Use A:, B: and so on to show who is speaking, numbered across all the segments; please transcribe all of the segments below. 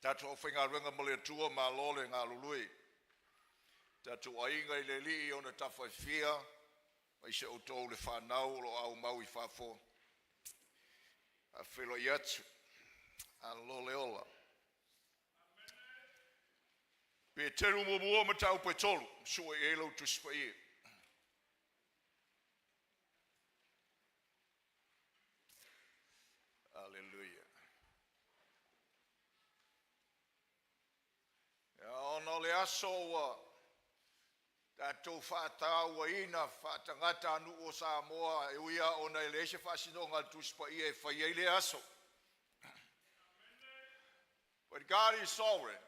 A: Tatou aufaigaluega ma le Atua, malo le galulue. Tatou aiga i le Alii i ona tafa e fia, aemaise outou le fanau o lo o aumau i fafo, faafeiloai atu, malo le ola. Peteru muamua mataupu e 3, sue i ai lau Tusi Paia. Aleluia. Ia, ona o le aso ua tatou faatauaina faatagata-nuu o Samoa, e ui lava ona e leai se faasinoga a le Tusi Paia e fai ai lea aso. But God is sovereign.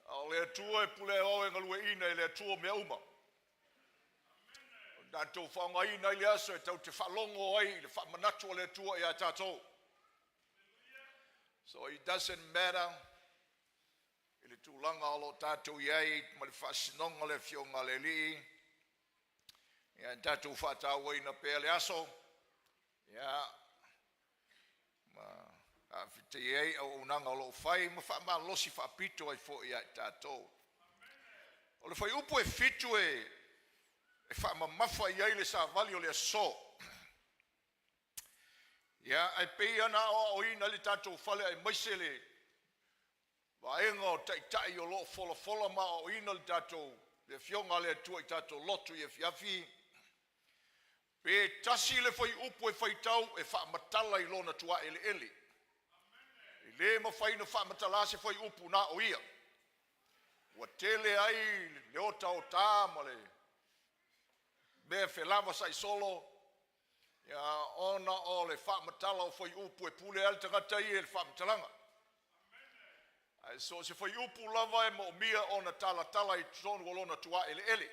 A: A o le Atua e pule o e galueaiina e le Atua mea uma. O tatou faaaogaina ai le aso e tatou te faalogo ai i le faamanatu a le Atua ia tatou. So it doesn't matter i le tulaga o lo o tatou i ai ma le faasinoga o le Afioga a le Alii, ia tatou faatauaina pea le aso, ia ma faafetai ai auaunaga o lo o fai ma faamalosi faapito ai foi ia i tatou. O le fuaiupu e 7 e faamamafa i ai le savali o le aso. Ia, ae pei ona aoaoina ai le tatou fale aemaise le vaega o taitai o lo o folafola ma aoaoina le tatou le Afioga a le Atua i tatou lotu i afiafi, pe tasi le fuaiupu e faitau e faamatala i lona tuaeleele. E le mafai ona faamatala se fuaiupu na o ia. Ua tele ai le otaota ma le mea felavasai solo, ia, ona o le faamatala o fuaiupu e pule lava le tagata ia i le faamatalaga. Ae so o se fuaiupu lava e moomia ona talatala i totonu o lona tuaeleele.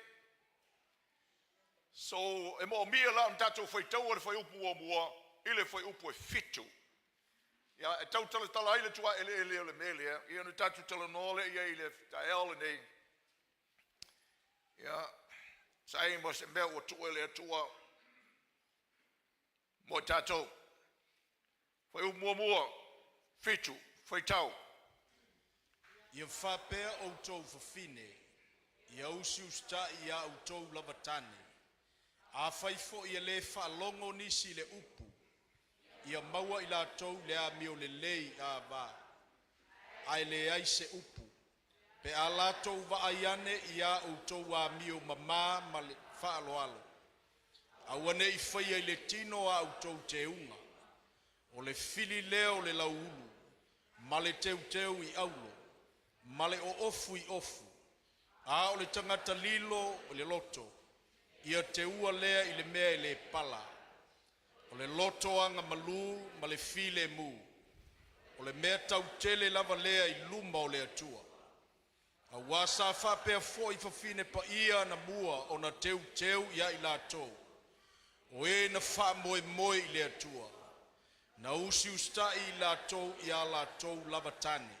A: So e moomia la ona tatou faitaua le fuaiupu 1 i le fuaiupu e 7. Ia, e tau talatala ai le tuaeleele o le mea lea, ia ona tatou talanoa lea i ai i le taeao lenei. Ia, sai ma se mea ua tuu e le Atua mo i tatou. Fuaiupu 1, 7, faitau.
B: Ia faapea outou fafine, ia usiusitai i a outou lava tane. Afai foi e le faalogo nisi i le upu, ia maua i latou i le amio lelei ava, ae leai se upu, pe a latou vaai ane i a outou amio mama ma le faaaloalo. Aua ne i faia i le tino a outou teuga, o le fili lea o le lauulu, ma le teuteu i aulo, ma le oofu i ofu, a o le tagata lilo i le loto, ia teua lea i le mea e le pala. O le loto agamalu ma le filemu, o le mea tautele lava lea i luma o le Atua. Auā sa faapea foi fafine paia anamua ona teuteu ia i latou, o e na faamoemoe i le Atua, na usiusitai i latou i a latou lava tane.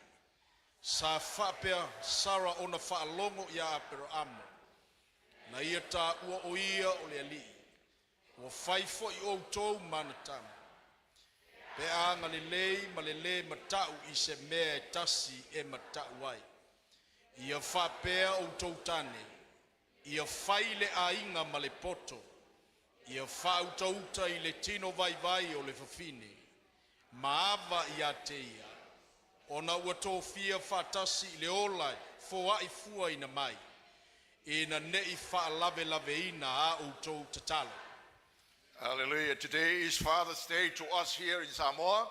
B: Sa faapea Sara ona faalogo ia Aperahama, na ia taua o ia o le alii. Ua fai foi outou ma ana tama, pe a agalelei ma le lē mata'u i se mea e tasi e mata'u ai. Ia faapea outou tane, ia fai le aiga ma le poto, ia faautauta i le tino vaivai o le fafine, ma ava ia te ia, ona ua tofia faatasi i le ola e foai fuaina mai, ina ne i faalavelaveina a outou tatalo.
A: Hallelujah. Today is Father's Day to us here in Samoa.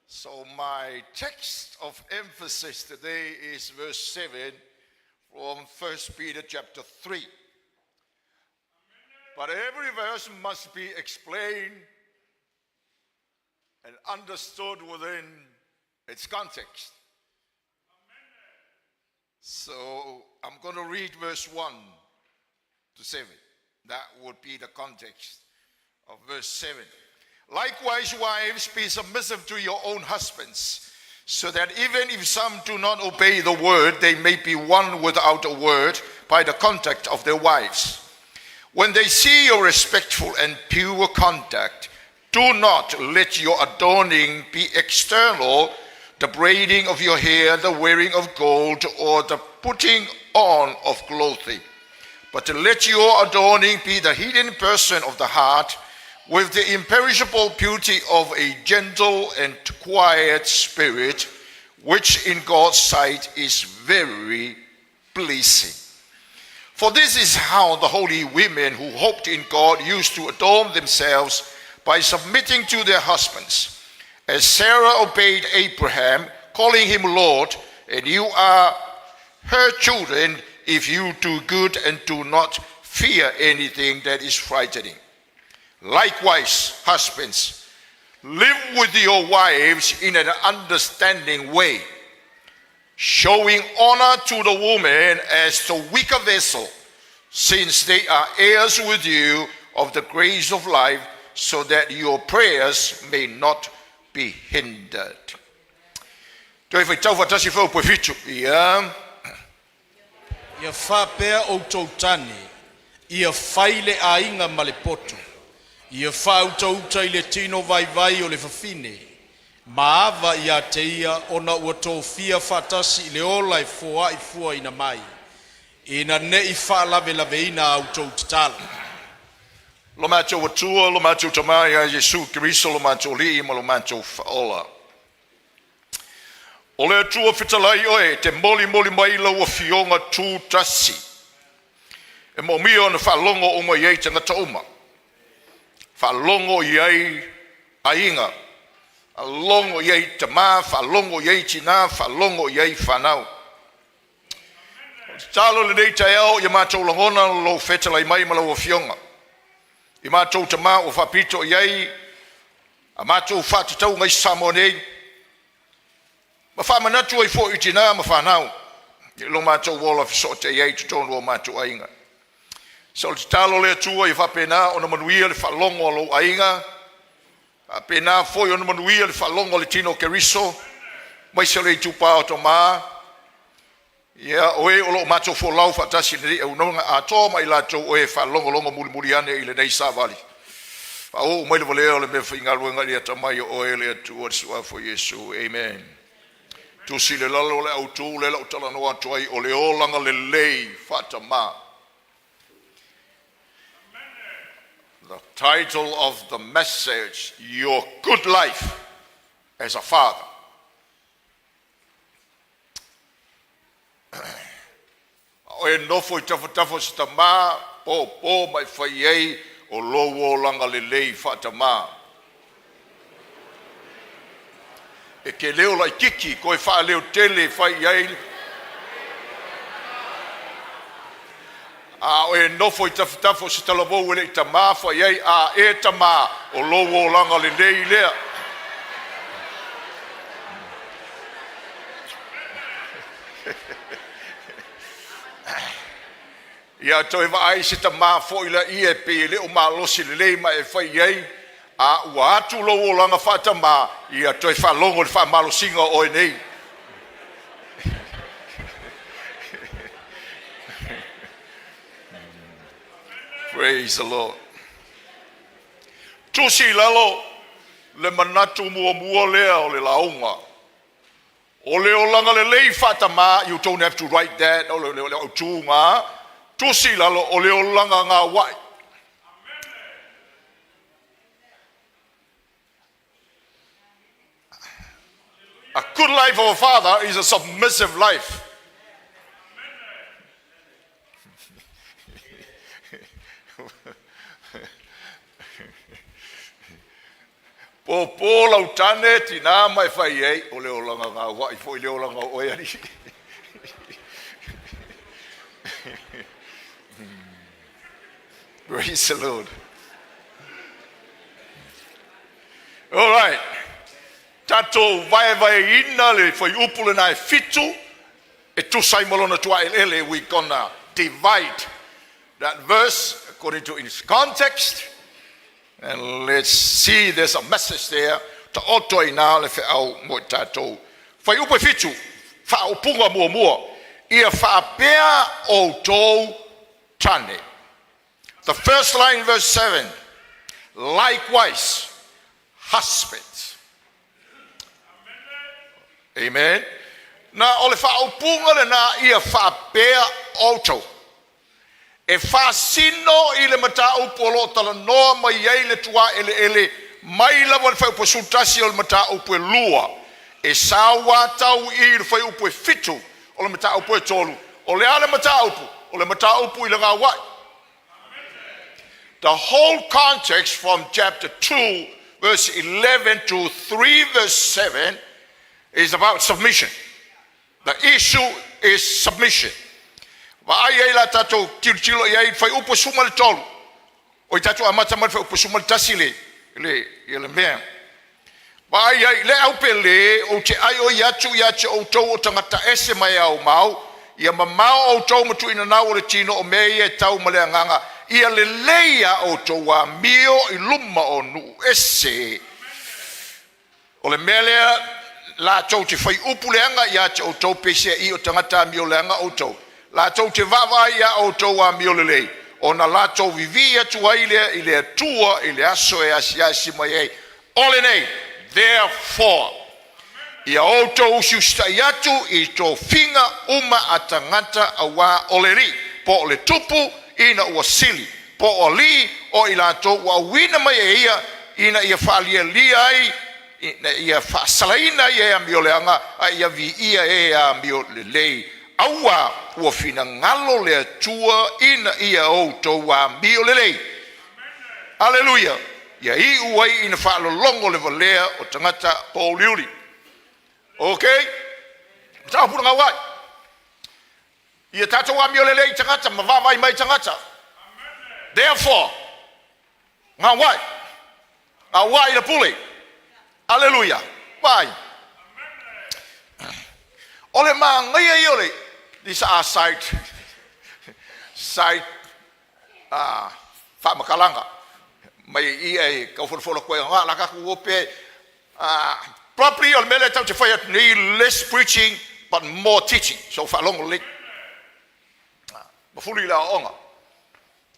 A: So my text of emphasis today is verse 7 from 1 Peter chapter 3. But every verse must be explained and understood within its context. So I'm going to read verse 1 to 7. That would be the context of verse 7. Likewise, wives, be submissive to your own husbands, so that even if some do not obey the word, they may be won without a word by the conduct of their wives. When they see your respectful and pure conduct, do not let your adorning be external. the braiding of your hair, the wearing of gold, or the putting on of clothing. But let your adorning be the hidden person of the heart, with the imperishable beauty of a gentle and quiet spirit, which in God's sight is very pleasing. For this is how the holy women who hoped in God used to adorn themselves by submitting to their husbands. As Sarah obeyed Abraham, calling him Lord, and you are her children if you do good and do not fear anything that is frightening. Likewise, husbands, live with your wives in an understanding way, showing honor to the woman as the weaker vessel, since they are heirs with you of the grace of life, so that your prayers may not be hindered. Toe faitau faatasi fuaiupu e 7. Ia.
B: Ia faapea outou tane, ia fai le aiga ma le poto, ia faautauta i le tino vaivai o le fafine, ma ava ia te ia ona ua tofia faatasi i le ola e foai fuaina mai, ina ne i faalavelaveina a outou tatalo.
A: Lo matou Atua, lo matou Tama ia Iesu Keriso lo matou Alii ma lo matou Faaola. O le Atua fetalai oe, e te molimoli mai lau Afioga tu tasi. E moomia ona faalogo uma i ai tagata uma. Faalogo i ai aiga, faalogo i ai tama, faalogo i ai tina, faalogo i ai fanau. O le tatalo i lenei taeao ia matou lagona lou fetalai mai ma lau Afioga. I matou tama ua faapito i ai a matou faatatauga i Samoa nei, ma faamanatu ai foi i tina ma fanau i lo matou ola fesootai ai i totonu o matou aiga. So o le tatalo le Atua ia faapena ona manuia le faalogo a lou aiga, faapena foi ona manuia le faalogo a le tino o Keriso, aemaise o le itupa o Toma, ia o e o lo o matou folau faatasi i lenei auaunaga atoa ma i latou o e faalogologo mulimuli ane i lenei savali. Faaoo mai le valea o le mea faigaluega i le atamai o oe le Atua i le suafa o Iesu. Amen. Tusi i le lalo le autu le lau talanoa atu ai o le olaga lelei faatamā. The title of the message, Your Good Life as a Father. A o e nofo i tafatafa o se tamā, pōpō ma e fai ai o lou olaga lelei faatamā. E te leo laititi, toe faaleo tele e fai i ai. A o e nofo i tafatafa o se talavou e le i tamā, fai ai, a e tamā, o lou olaga lelei lea. Ia toe vaai se tamā foi laia e pei e le o malosi lelei ma e fai i ai, a ua atu lou olaga faatamā, ia toe faalogo i le faamalosiga o oe nei. Praise the Lord. Tusi i lalo le manatu muamua lea o le lauga. O le olaga lelei faatamā, you don't have to write that, o le autuga, tusi i lalo o le olaga gauai. A good life of a father is a submissive life. Pōpō lau tane, tinā ma e fai ai, o le olaga gauai foi le olaga o oe alii. Praise the Lord. All right. Tatou vaevaeina le fuaiupu lena e 7 e tusa ai ma lona tuaeleele. We gonna divide that verse according to its context. And let's see, there's a message there. Taoto ai na le feau mo i tatou. Fuaiupu e 7, faaupuga muamua. Ia faapea outou tane. The first line, verse 7. Likewise, husbands. Amen. Na o le faaupuga lena ia faapea outou. E faasino i le mataupu o lo o talanoa mai ai le tuaeleele mai lava i le fuaiupu e 11 o le mataupu e 2, e sauatau i le fuaiupu e 7 o le mataupu e 3. O le a le mataupu? O le mataupu i le gauai. The whole context from chapter 2 verse 11 to 3 verse 7 is about submission. The issue is submission. Vaai ai la tatou tilotilo i ai i le fuaiupu e 13. Oi tatou amata mai le fuaiupu e 11 le, le, ia le mea. Vaai ai, le au pele, ou te aioi atu ia te outou o tagata ese mai e aumau, ia mamao outou ma tuuinanau o le tino o mea ia e tau ma le agaga, ia lelei a outou amio i luma o nuu ese. O le mea lea latou te fai upu leaga ia te outou, peiseai o tagata amio leaga outou. Latou te vaavaai iā outou amio lelei, ona latou vivii atu ai lea i le Atua i le aso e asiasi mai ai. O lenei, therefore, ia outou usiusitai atu i tofiga uma a tagata auā o le alii, po o le tupu ina ua sili, po o alii o i latou ua auina mai e ia ina ia faalialia ai, ina ia faasalaina ai e amioleaga, a ia viia e amiolelei. Auā ua finagalo le Atua ina ia outou amiolelei. Aleluia! Ia iu ai ina faalologo le valea o tagata pōuliuli. Ok, mataupu le gauai. Ia tatou amiolelei i tagata ma vaavaai mai i tagata. Therefore, gauai, gauai le pule. Aleluia! Vai. O le manaia ia o le these are side side faamatalaga mai ia e tau folafolaatu ai ona la tatou o pe probably o le mea lea tatou te fai atu nei, less preaching but more teaching. So faalogo lelei mafuli i le aoaoga.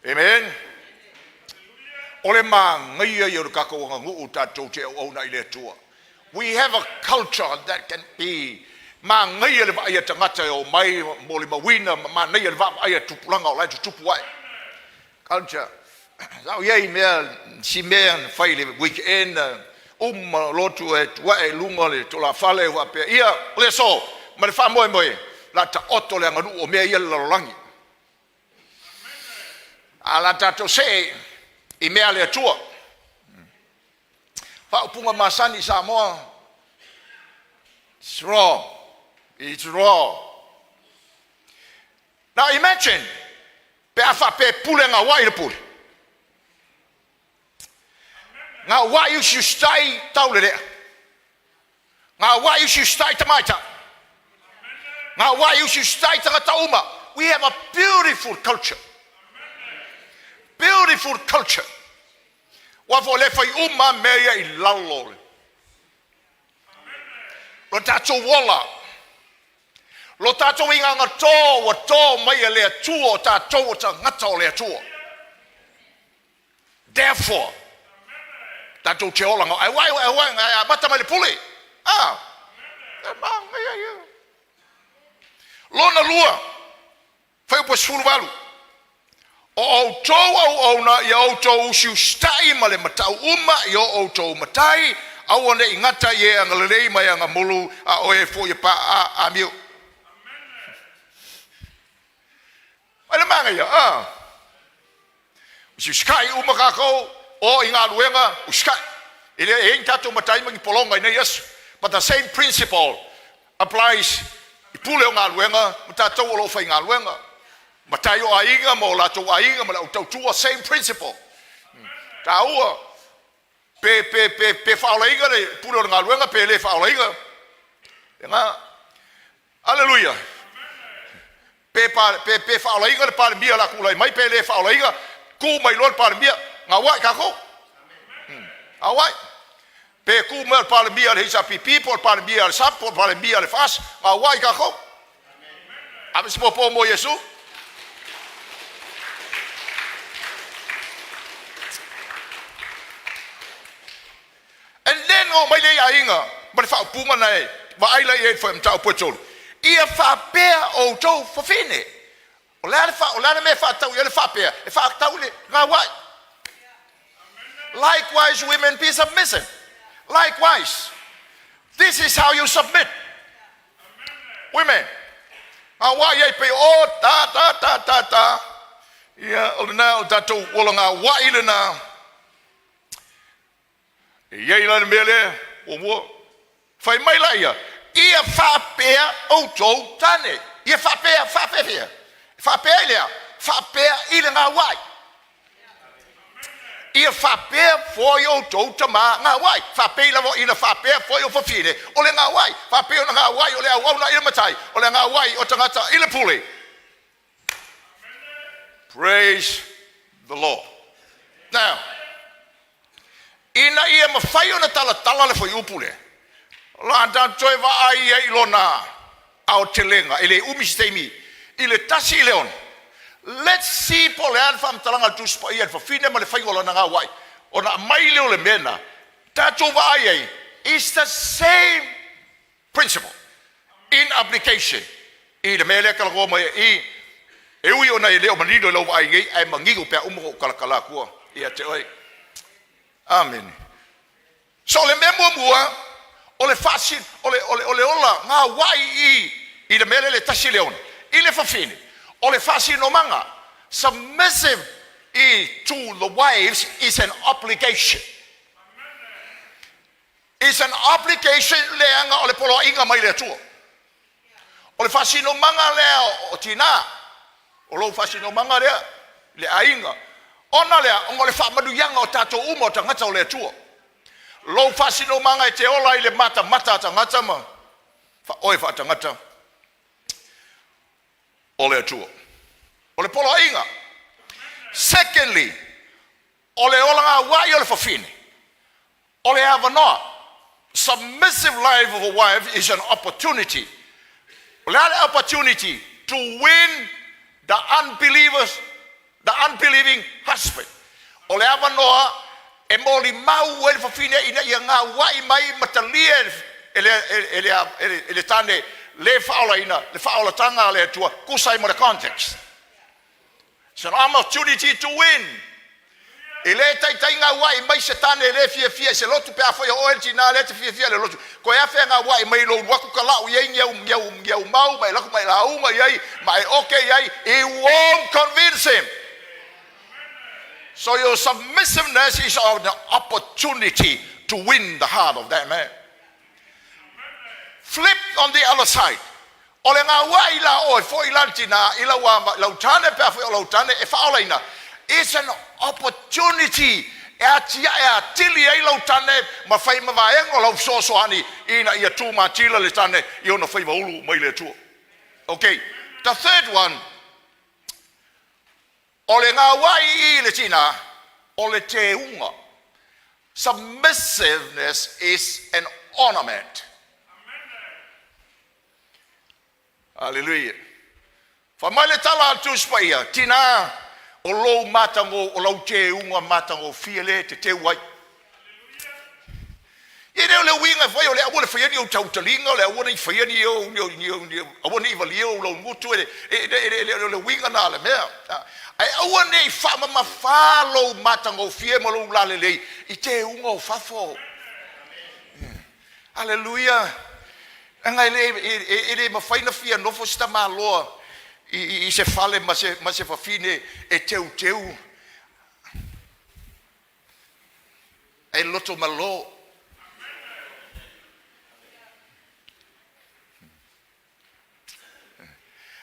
A: Amen. O le manaia ia o le tatou aganuu tatou te auauna i le Atua. We have a culture that can be manaia le vaai a tagata e o mai molimauina ma manaia le vaavaai a tupulaga o la e tutupu ae. Culture. Sa ou i ai i mea, si mea na fai i le weekend, uma lotu e tuae i luga o le tolafale e faapea, ia, o le aso, ma le faamoemoe, la taoto le aganuu o mea ia le lalolagi. A la tatou see i mea a le Atua. Faaupuga masani i Samoa, it's wrong. It's wrong. Now imagine, pe a faapea e pule gauai le pule. Gauai usiusitai taulelea. Gauai usiusitai tamaitai. Gauai usiusitai tagata uma. We have a beautiful culture. Beautiful culture. Ua foi le fai uma mea ia i lalo lo tatou ola, lo tatou igaga tō ua tō mai e le Atua o tatou o tagata o le Atua. Therefore, tatou te ola ai ai ai ai amata mai le pule. Ah, e manaia ia. Lona lua, fuaiupu e 18. O outou auauna ia outou usiusitai ma le matau uma i o outou matai, aua ne i gata i e agalelei ma e agamulu, a o e foi e paaa amio. Ai le manaia, ah. Usiusitai uma tatou o i galuega, usitai. E le e i ai ni tatou matai ma ni pologa i nei aso. But the same principle applies i pule o galuega ma tatou o lo o faigaluega. Matai o aiga ma o latou aiga ma le au tautua, same principle. Taua pe pe pe pe faaolaina le pule o le galuega pe le faaolaina. Lena. Aleluia. Pe, pe, pe faaolaina le Palemia o le a tulai mai, pe le faaolaina, tu mai loa le Palemia, gauai tatou. Gauai. Pe tu mai o le Palemia a le HRPP, po o le Palemia a le SAP, po o le Palemia a le FAS, gauai tatou. Ave se popo mo Iesu. And then oo mai lea i aiga ma le faaupuga na e Vaai la i ai le mataupu e tolu. Ia faapea outou fafine. O le a le, o le, a le mea e faatatau i ai le faapea? E faatatau i le gauai. Likewise, women, be submissive. Likewise. This is how you submit. Women. Gauai ai pei o ta ta ta ta ta. Ia, o lena o tatou ola gauai lena. E i ai la le mea lea, muamua, fai mai laia, ia faapea outou tane. Ia faapea, faapefea. Faapea i lea, faapea i le gauai. Ia faapea foi outou tamā gauai. Faapei lava ina faapea foi o fafine, o le gauai. Faapei ona gauai o le auauna i le matai, o le gauai o tagata i le pule. Praise the Lord. Now, ina ia mafai ona talatala le fuaiupu lea, o le a tatou toe vaai ai i lona aotelega, e le umi se taimi, i le 1 i le 6. Let's see po o le a le faamatalaga a le Tusi Paia i le fafine ma le faiga o lana gauai. Ona aumai lea o le mea lena, tatou vaai ai, is the same principle in application i le mea lea talanoa mai i e ui ona e le o manino i lau vaai nei, ae manino pe a uma ou talatala atua ia te oe. Amene. So o le mea muamua, o le faasi, o le ola gauai i le mea lea le 1 i le 6. I le fafine, o le faasinomaga, submissive i to the wives is an obligation. It's an obligation leaga o le poloaiga mai le Atua. O le faasinomaga lea o tinā, o lou faasinomaga lea, le aiga. Ona lea, ona o le faamanuiaga o tatou uma o tagata o le Atua. Lou faasinomaga e te ola i le matamata a tagata ma oe faatagata o le Atua. O le poloaiga. Secondly, o le ola gauai o le fafine, o le avanoa. Submissive life of a wife is an opportunity. O le a le opportunity? To win the unbelievers, the unbelieving husband. O le avanoa e molimau ai le fafine ina ia gauai mai ma talia e le tane le faaolaina le faaolataga a le Atua tusa ai ma le context. It's an opportunity to win. E le taitai gauai mai se tane e le fiafia i se lotu pe a foi o oe le tinā lea te fiafia i le lotu. Koe afe gauai mai lou alu atu talau i ai ni au, ni au, ni au mau ma e alu atu ma e lauga i ai ma e oke i ai. It won't convince him. So your submissiveness is an opportunity to win the heart of that man. Flip on the other side. O le gauai la oe foi la le tinā i lau, lau tane pe a foi o lau tane e faaolaina. It's an opportunity e atia e atili ai lau tane ma fai ma vaega o lau fesoasoani ina ia tumatila le tane i ona faiva ulu mai le Atua. Okay, the third one, o le gauai i le tinā, o le teuga. Submissiveness is an ornament. Hallelujah. Fai mai le tala a le Tusi Paia, tinā, o lou matago, o lau teuga matagofie le te teu ai. E le o le uiga foi o le aua le faia ni ou tautaliga, o le aua nei faia ni ou, ni ou, ni ou, ni aua nei valia ou lau gutu, e le o le uiga na le mea. Ae aua nei faamamafā lou matagofie ma lou lalelei i teuga o fafo. Aleluia. Aga e le mafai na fia nofo se tamaloa i se fale ma se fafine e teuteu e loto malo.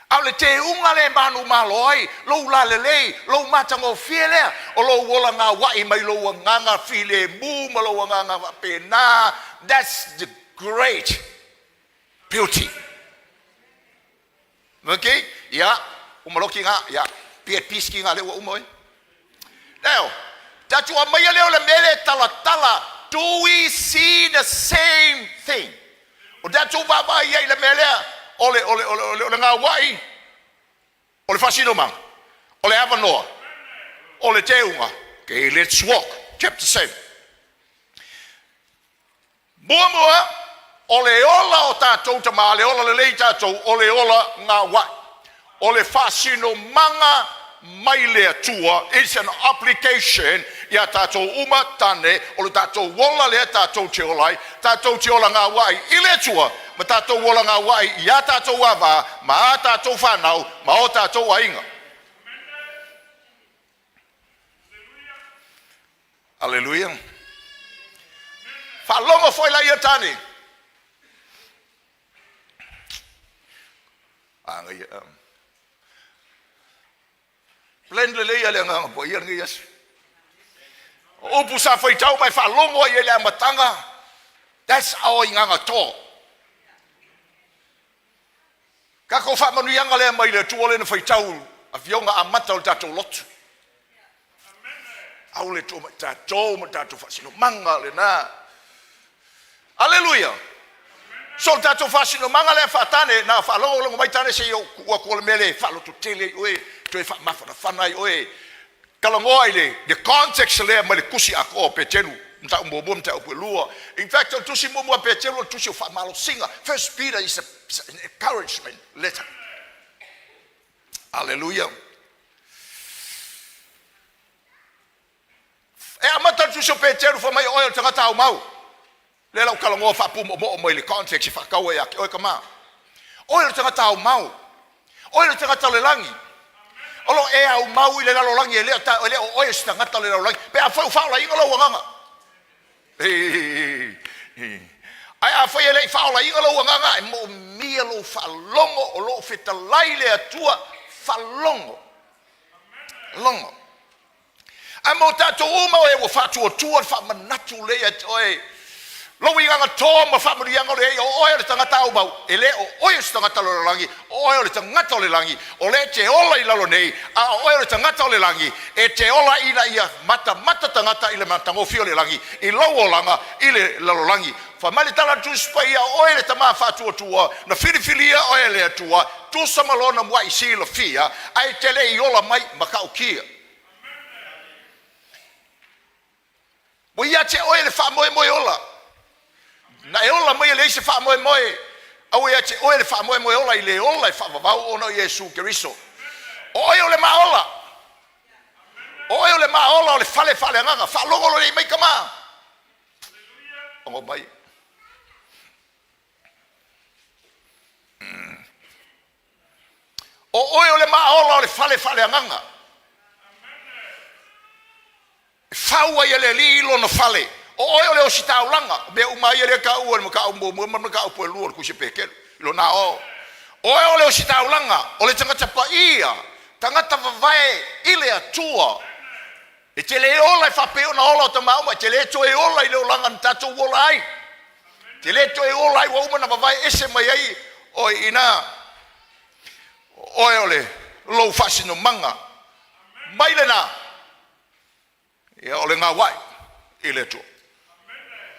A: A o le teuga le manu malo ai, lou lalelei, lou matagofie lea, o lou ola gauai mai lou agaga filemu ma lou agaga faapena. That's the great beauty. Okay? Ia, uma loki ngā, ia, be at peace ki ngā le ua uma oi. Now, tatou aumaia lea o le mea lea talatala, do we see the same thing? O tatou vaavaai ai le mea lea, o le gauai, o le faasinomaga, o le avanoa, o le teuga. Okay, let's walk. Chapter 7. Muamua, O le ola o tatou tama, le ola lelei tatou, o le ola gauai. O le faasinomaga mai le Atua, it's an obligation ia tatou uma tane, o le tatou ola lea tatou te ola ai, tatou te ola gauai i le Atua, ma tatou ola gauai ia tatou ava, ma a tatou fanau, ma o tatou aiga. Aleluia. Faalogo foi laia tane. Agaia. Blend lelei ia le Agaga Paia lenei aso. O upu sa faitau ma e faalogo ai i le amataga, that's our igaga to. Tatou faamanuiaga lea mai le Atua lea na faitau afioga amata o le tatou lotu. Au le Atua ma tatou ma tatou faasinomaga lena. Aleluia! So le tatou faasinomaga lea faatane, na faalogologo mai tane se i ou tuu atu o le mea lea e faalototele ai oe, toe faamafanafana ai oe. Talanoa i le, le context lea mai le tusi atoa o Peteru, mataupu muamua, mataupu e lua. In fact, o le tusi muamua a Peteru o le tusi o faamalosiga. First Peter is an encouragement letter. Aleluia. E amata le tusi o Peteru fai mai, o oe o le tagata aumau. Lea la ua talanoa faapumoomoo mai le context e faatau ai ia te oe tama. Oe o le tagata aumau. Oe o le tagata o le lagi. O lo o e aumau i le lalolagi e le o, e le o oe o se tagata o le lalolagi. Pe afai ua faaolaina lou agaga. Ae afai e le i faaolaina lou agaga, e moomia lou faalogo o lo o fetalai le Atua. Faalogo. Logo. Ae mo tatou uma o e ua faatuatua le faamanatu lea ia te oe, lou igaga to ma faamanuiaga o le ia, o oe o le tagata aumau, e le o oe o se tagata o le lalolagi, o oe o le tagata o le lagi, o lea e te ola i lalo nei, a o oe o le tagata o le lagi, e te ola ina ia matamata tagata i le matagofie o le lagi, i lou olaga i le lalolagi. Fai mai le tala a le Tusi Paia, o oe le tama faatuatua, na filifilia oe e le Atua, tusa ma lona muaʻi silafia, ae te le i ola mai matautia. Ua ia te oe le faamoemoe ola. Na e ola mai e leai se faamoemoe, a ua ia te oe le faamoemoe ola i le ola e faavavau ona o Iesu Keriso. O oe o le maa ola. O oe o le maa ola o le fale faaleagaga. Faalogo lelei mai tama. Logo mai. O oe o le maa ola o le fale faaleagaga. E fau ai e le Alii lona fale. O oe o le ositaulaga. O mea uma ia lea e taua i le mataupu muamua ma le mataupu e lua o le Tusi a Peteru i lona aoao. O oe o le ositaulaga, o le tagata paia, tagata vavae i le Atua. E te le ola e faapei ona ola o tama uma, e te le toe ola i le olaga na tatou ola ai. E te le toe ola ai ua uma ona vavae ese mai ai oe i ina. O oe o le lou faasinomaga mai lena, ia o le gauai i le Atua.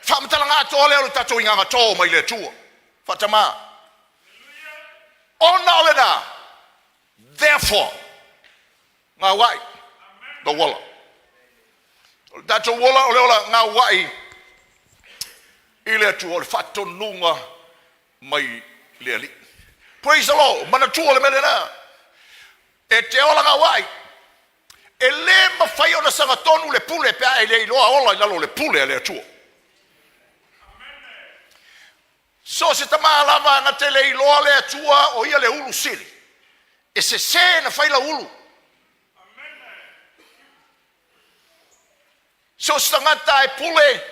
A: Faamatalaga atoa lea o le tatou igaga to mai le Atua. Faatama. Ona o lena, therefore, gauai lou ola. O le tatou ola o le ola gauai i le Atua, o le faatonuga mai le Alii. Praise the Lord. Manatua le mea lena. E te ola gauai. E le mafai ona sagatonu le pule pe a e le iloa ola i lalo o le pule a le Atua. So o se tama lava na te le iloa le Atua o ia le ulu sili. E sese na fai lau ulu. So o se tagata e pule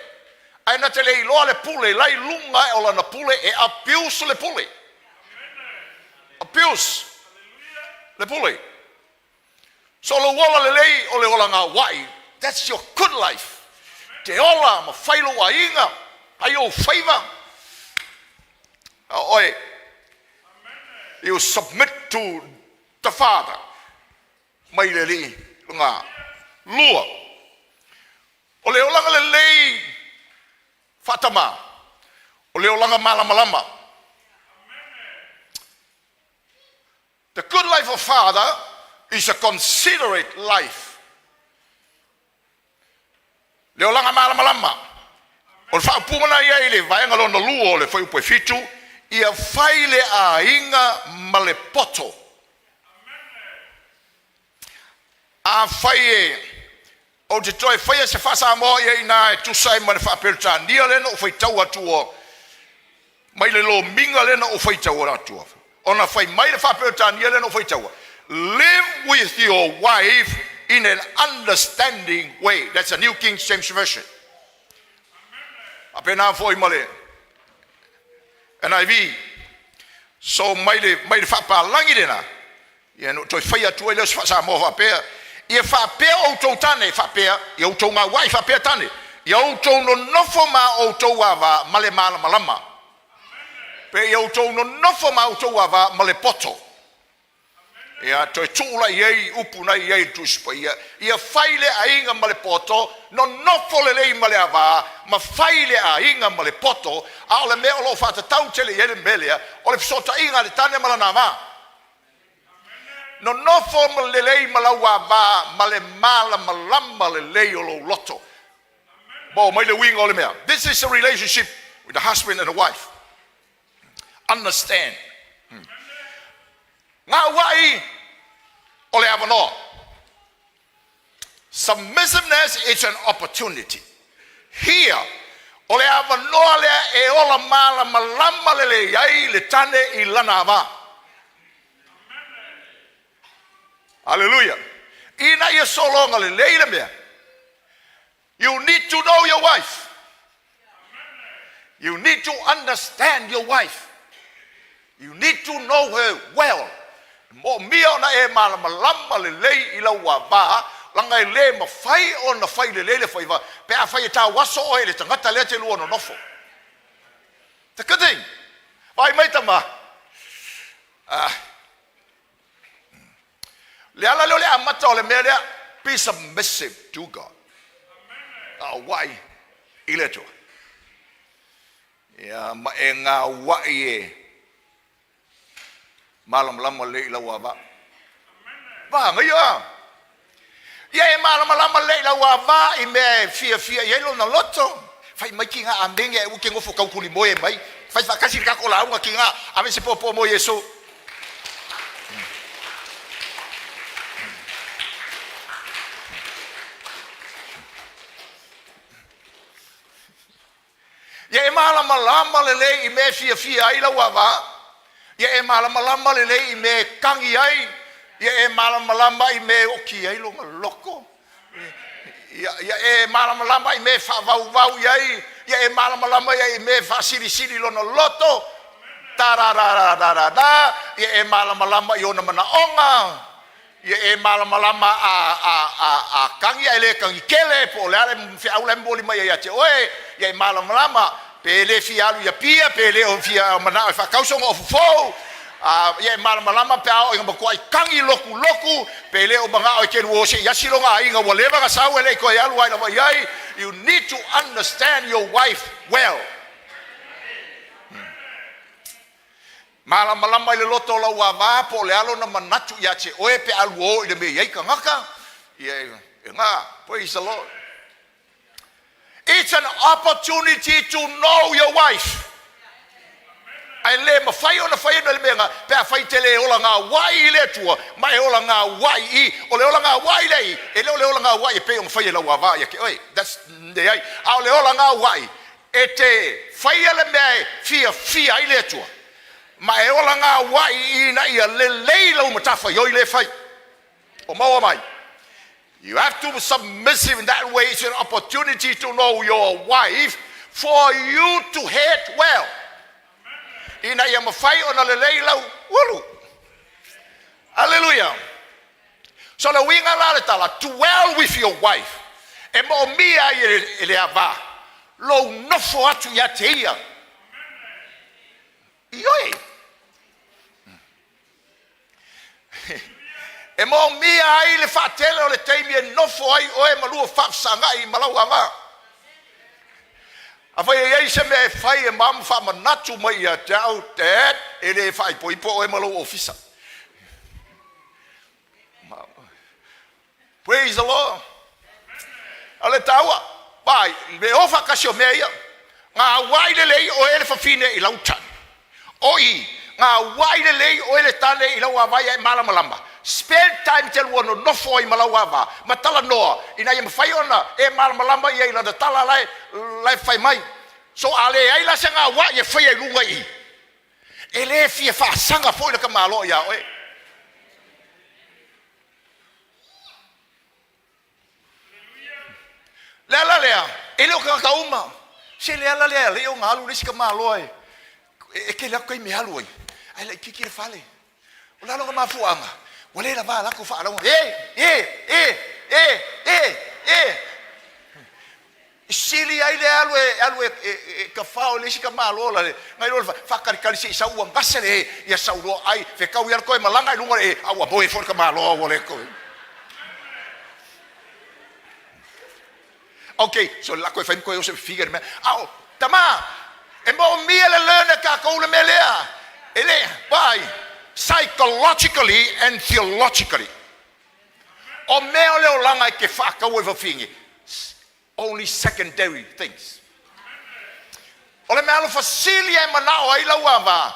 A: ae na te le iloa le pule la i luga ae o lana pule e abuse le pule. Abuse le pule. So lou ola lelei o le ola gauai, that's your good life. Te ola ma fai lou aiga, fai ou faiva. A oe, you submit to the Father mai le Alii luga. Lua, o le olaga lelei faatama, o le olaga malamalama. The good life of father is a considerate life. Le olaga malamalama. O le faaupuga na i ai i le vaega lona lua o le fuaiupu e fitu, ia fai le aiga ma le poto. Afai e ou te toe faia se faa-Samoa i ai i ina e tusa ai ma le faa-Peretania lea na ou faitau atua mai le lomiga lea na ou faitau atua, ona fai mai le faa-Peretania lea na ou faitaua, live with your wife in an understanding way. That's a New King James Version. Faapena foi ma le NIV. So mai le mai le faapalagi lena, ia na ou toe faia atu ai lea o se faa-Samoa faapea, ia faapea outou tane, faapea, ia outou gauai faapea tane, ia outou nonofo ma outou ava ma le malamalama. Pe ia outou nonofo ma outou ava ma le poto. Ia toe tuu la i ai upu na i ai i le Tusi Paia, ia fai le aiga ma le poto, nonofo lelei ma le ava, ma fai le aiga ma le poto, a o le mea o lo o faatatau tele i ai le mea lea, o le fesootaiga a le tane ma lana ava. Nonofo ma lelei ma lau ava ma le malamalama lelei o lou loto. Maua mai le uiga o le mea. This is a relationship with the husband and the wife. Understand. Gauai o le avanoa. Submissiveness is an opportunity. Here, o le avanoa lea e ola malamalama lelei ai le tane i lana ava. Hallelujah. Ina ia sologa lelei le mea. You need to know your wife. You need to understand your wife. You need to know her well. E moomia ona e malamalama lelei i lau ava, leaga e le mafai ona fai lelei le faiva pe afai e tauaso oe i le tagata lea te lua nonofo. It's a good thing. Vaai mai tama. Ah. Le ala lea o le amata o le mea lea, be submissive to God. Gauai i le Atua. Ia, ma e gauai e malamalama lelei i lau ava. Vagaia! Ia e malamalama lelei i lau ava i mea e fiafia i ai lona loto. Fai mai ki ngā amenge e uke ngofo kaukuli moe mai. Fai whakasi le kako lauga ki ngā ave se popo mo Iesu. Ia e malamalama lelei i mea e fiafia ai lau ava. Ia e malamalama lelei i mea e kagi ai. Ia e malamalama i mea e oki ai lona loko. Ia, ia e malamalama i mea e faavauvau i ai. Ia e malamalama ia i mea e faasilisili lona loto. Ta-ra-ra-ra-ra-ra-ra. Ia e malamalama i ona manaoga. Ia e malamalama a, a, a, a kagi ae le kagi kele, po o le a le feau la e momoli mai ai ia te oe, ia e malamalama, pe le fia alu i Apia, pe le o fia manao e faakauso ona ofu fou, a, ia e malamalama pe a oo ina matuai kagi lokuloku, pe le o manao e kelu o se i asi lona aiga ua leva ona sau e le i toe alu ai lava i ai. You need to understand your wife well. Malamalama i le loto o lau ava po o le a lona manatu ia te oe pe a lua o i le mea i ai tagata. Ia e ga, praise the Lord. It's an opportunity to know your wife. Ae le mafai ona fai ena le mea na, pe afai te le ola gauai i le Atua, ma e ola gauai i, o le ola gauai lea i, e le o le ola gauai e pei ona fai e lau ava ia te oe. That's, leai. A o le ola gauai, E te faia le mea e fiafia ai le Atua, ma e ola gauai ina ia lelei lau matafaioi lea e fai. O maua mai. You have to be submissive in that way. It's an opportunity to know your wife for you to head well. Ina ia mafai ona lelei lau ulu. Hallelujah. So le uiga la le tala, dwell with your wife, e moomia ai e le ava lou nofo atu ia te ia. Ioe. E moomia ai le faatele o le taimi e nofo ai oe ma lua faafesagai ma lau ava. Afai e i ai se mea e fai e mama faamanatu mai ia te au, Dad, e le faaipoipo oe ma lou ofisa. Praise the Lord. O le taua, vai, le o faatasi o mea ia. Gauai lelei oe le fafine i lau tane. Oi, gauai lelei oe le tane i lau ava ia e malamalama. Spend time te lua nonofo ai ma lau ava ma talanoa ina ia mafai ona e malamalama ia i lana tala la e fai mai. So a leai la se gauai e faia i luga i i, e le fia faasaga foi le tamaloa ia oe. Le ala lea, e le o tagata uma. Se le ala lea e alai ona alu le isi tamaloa e, e tele atu taimi e alu ai, ae laitiiti le fale. O le a lona mafuaaga? Ua le lava a latou faalaoga. E, e, e, e, e, e. E sili ai le alu e alu e, e, e tafao i le isi tamaloa la le, nai lo le faatalitali se i sau ua gase le e, ia sau loa ai, fetau ia le toe malaga i luga o le e, a ua moe foi le tamaloa ua le toe. Ok, so le lako e fai ma toe oso e figure le mea. A o, tama, e moomia le learn e tatou le mea lea. E le, why? Psychologically and theologically. O mea o le olaga e te faataua i fafine, only secondary things. O le mea alofa sili e manao ai lau ava,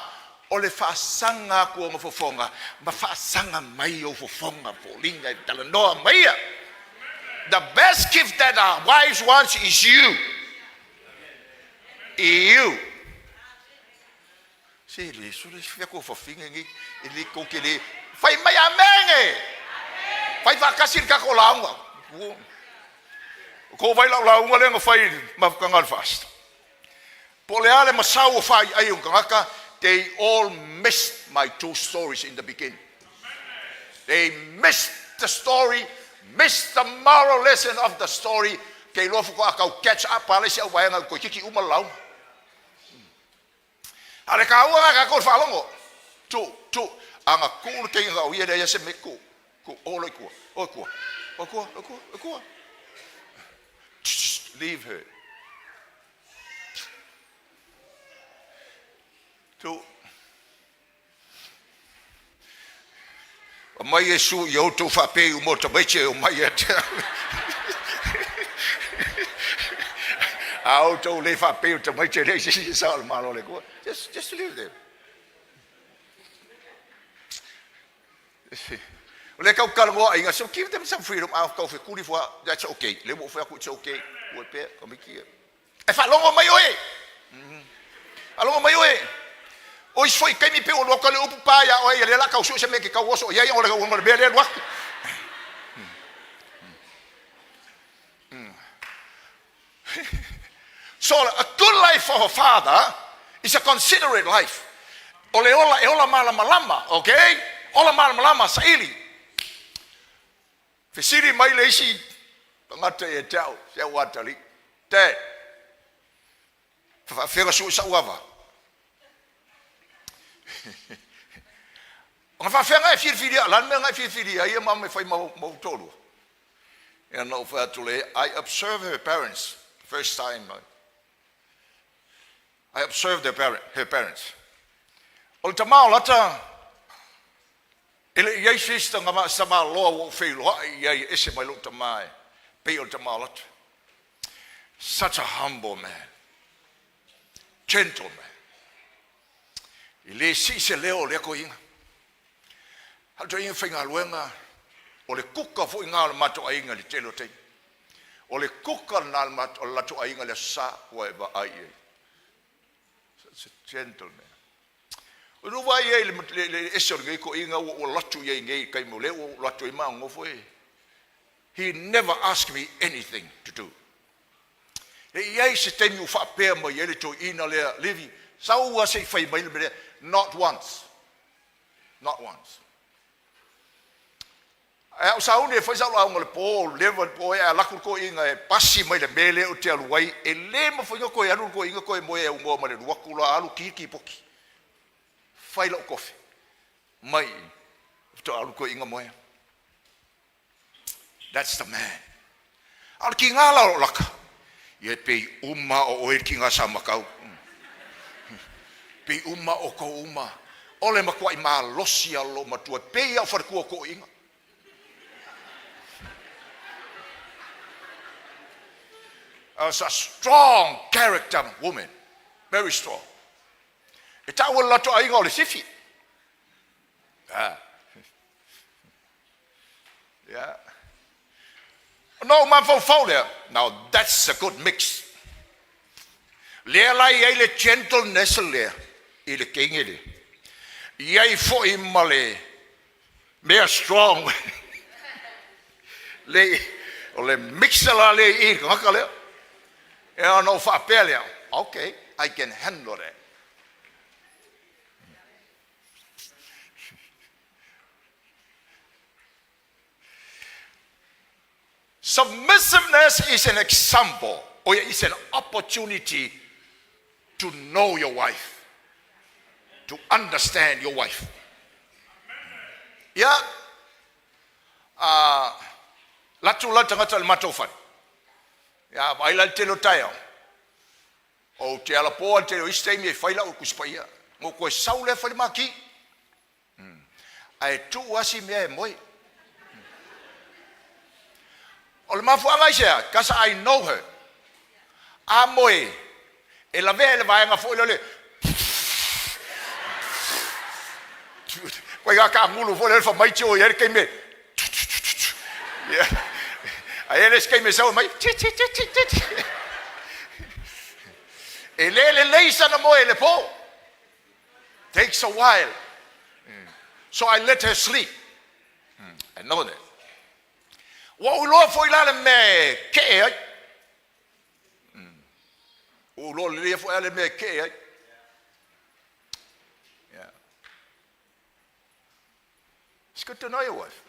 A: o le faasaga atu o ona fofoga ma faasaga mai ou fofoga foliga e talanoa maia. The best gift that our wives wants is you. You. Se le sole se fia fafine nei e le tou te le fai mai amene. Fai faatasi le tatou lauga. Ko vai lau lauga lea na fai i le mafutaga o le FAST. Po o le a le masau o faaiai o tagata, they all missed my two stories in the beginning. They missed the story, missed the moral lesson of the story. Ke iloa faatoa tau catch up a le isi au vaega toeitiiti uma le lauga. A o le taua lena tatou i le faalogo. Tu, tu, a na tuu le teine na o ia leai se mea, tu, tu, o loa i tua, o i tua, o i tua, o i tua, o i tua. Leave her. Tu. Aumai Iesu ia outou faapei uma o tamaiti e omai ia te au. A outou le faapei o tamaiti e leai se isi e sao i le Malo o le Atua. Just leave them. O lea tau talanoa aiga, so give them some freedom. A tau fekuli fua, that's okay. Le ua ou fai atu, it's okay. Ua pea, tamaiti ia. E faalogo mai oe. Faalogo mai oe. O isi foi taimi pei ua alu atu le upu pa iā oe, ia lea o le a tau sue se mea e te tau oso i ai ona o le mea lea e alu atu. So a good life of a father is a considerate life. O le ola e ola malamalama, okay? Ola malamalama, saili. Fesili mai le isi tagata ia te au, si au atalii, Dad, e faafefea ona sue sa'u ava? Ona faafefea na e filifilia, o le a le mea na e filifilia ai ia ma e fai ma ou toalua? Ia na ou fai atu lea, I observe her parents first time. I observed her, parent, her parents. O le tama o lata, E le i i ai se isi tamaloa ua ou feiloai i ai e ese mai lou tama e pei o le tama o Lata. Such a humble man. Gentle man. E le sii se leo o lea toeaina. A o le toeaina faigaluega, o le kuka foi lena o le matou aiga i le tele o taimi. O le kuka lena o le latou aiga i le Aso Sa ua e vaai i ai. Such a gentleman. O lou vaai ai i le ese o lenei toeaina ua ou alu atu i ai nei i le taimi o lea ua ou alu atu ai ma nonofo e. He never asked me anything to do. E i ai se taimi ua faapea mai ai le toeaina lea, Livi, sau lava se i fai mai le mea lea. Not once. Not once. Ae a ou sauni e fai sau lauga i le po, leva le po e, ae alu atu le toeaina e pasi mai le mea lea ou te alu ai, e le mafai ona toe alu le toeaina toe moe e aunoa ma le alu atu loa alu ki le kipoti. Fai lau kofe mai i, faatoa alu le toeaina moe. That's the man. A o le tiga la o laka, ia e pei uma o oe le tiga sa makau. Pei uma o kou uma. O le matuai malosi a lou matua, pei a o faletua o toeaiina. A strong character woman. Very strong. E taua e le latou aiga o le sifi. Ah. Yeah. Ona ou mafaufau lea, now that's a good mix. Lea la i ai le gentleness lea i le teine lea. I ai foi ma le mea strong. Le, o le mix la lea i i le tagata lea. E ona ou faapea lea, okay, I can handle that. Submissiveness is an example, or is an opportunity to know your wife, to understand your wife. Ia, a latu la tagata i le matou fale. Ia, vaai la i le tele o taeao. Ou te alapoa i le tele o isi taimi e fai lau Tusi Paia. Na ou toe sau lea fai le mati. Ae tuu lava si mea e moe. O le mafuaaga aisea? Because I know her. A moe, e lavea i le vaega foi lea o le Koe taagulu foi lea fai mai tio i ai le taimi e Ae i ai le isi taimi e sau mai E le lelei sana moe i le po. Takes a while. So I let her sleep. I know that. Ua ou iloa foi la le mea e kee ai. Ua ou iloa lelei foi le mea e kee ai. Yeah. It's good to know your wife.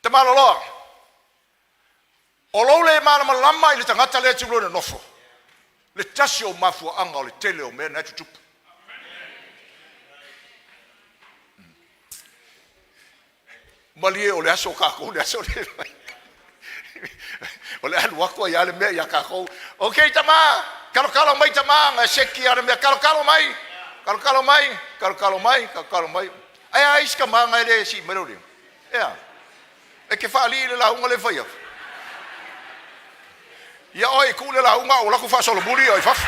A: Te maloloa. O lou le malamalama i le tagata lea e te lua nonofo, le tasi o mafuaaga o le tele o mea na e tutupu. Malie o le aso o kākou le aso le o le alu atu ai lava le mea iā kākou. Ok tama, kalokalo mai tama, na seki a le mea, kalokalo mai, kalokalo mai, kalokalo mai, kalokalo mai. Ae a isi tama na e le sii mai lou lima. Ea. E te faalii i le lauga lea e fai atu. Ia oe i tuu le lauga a ua latou faasolomuli oe i fafo.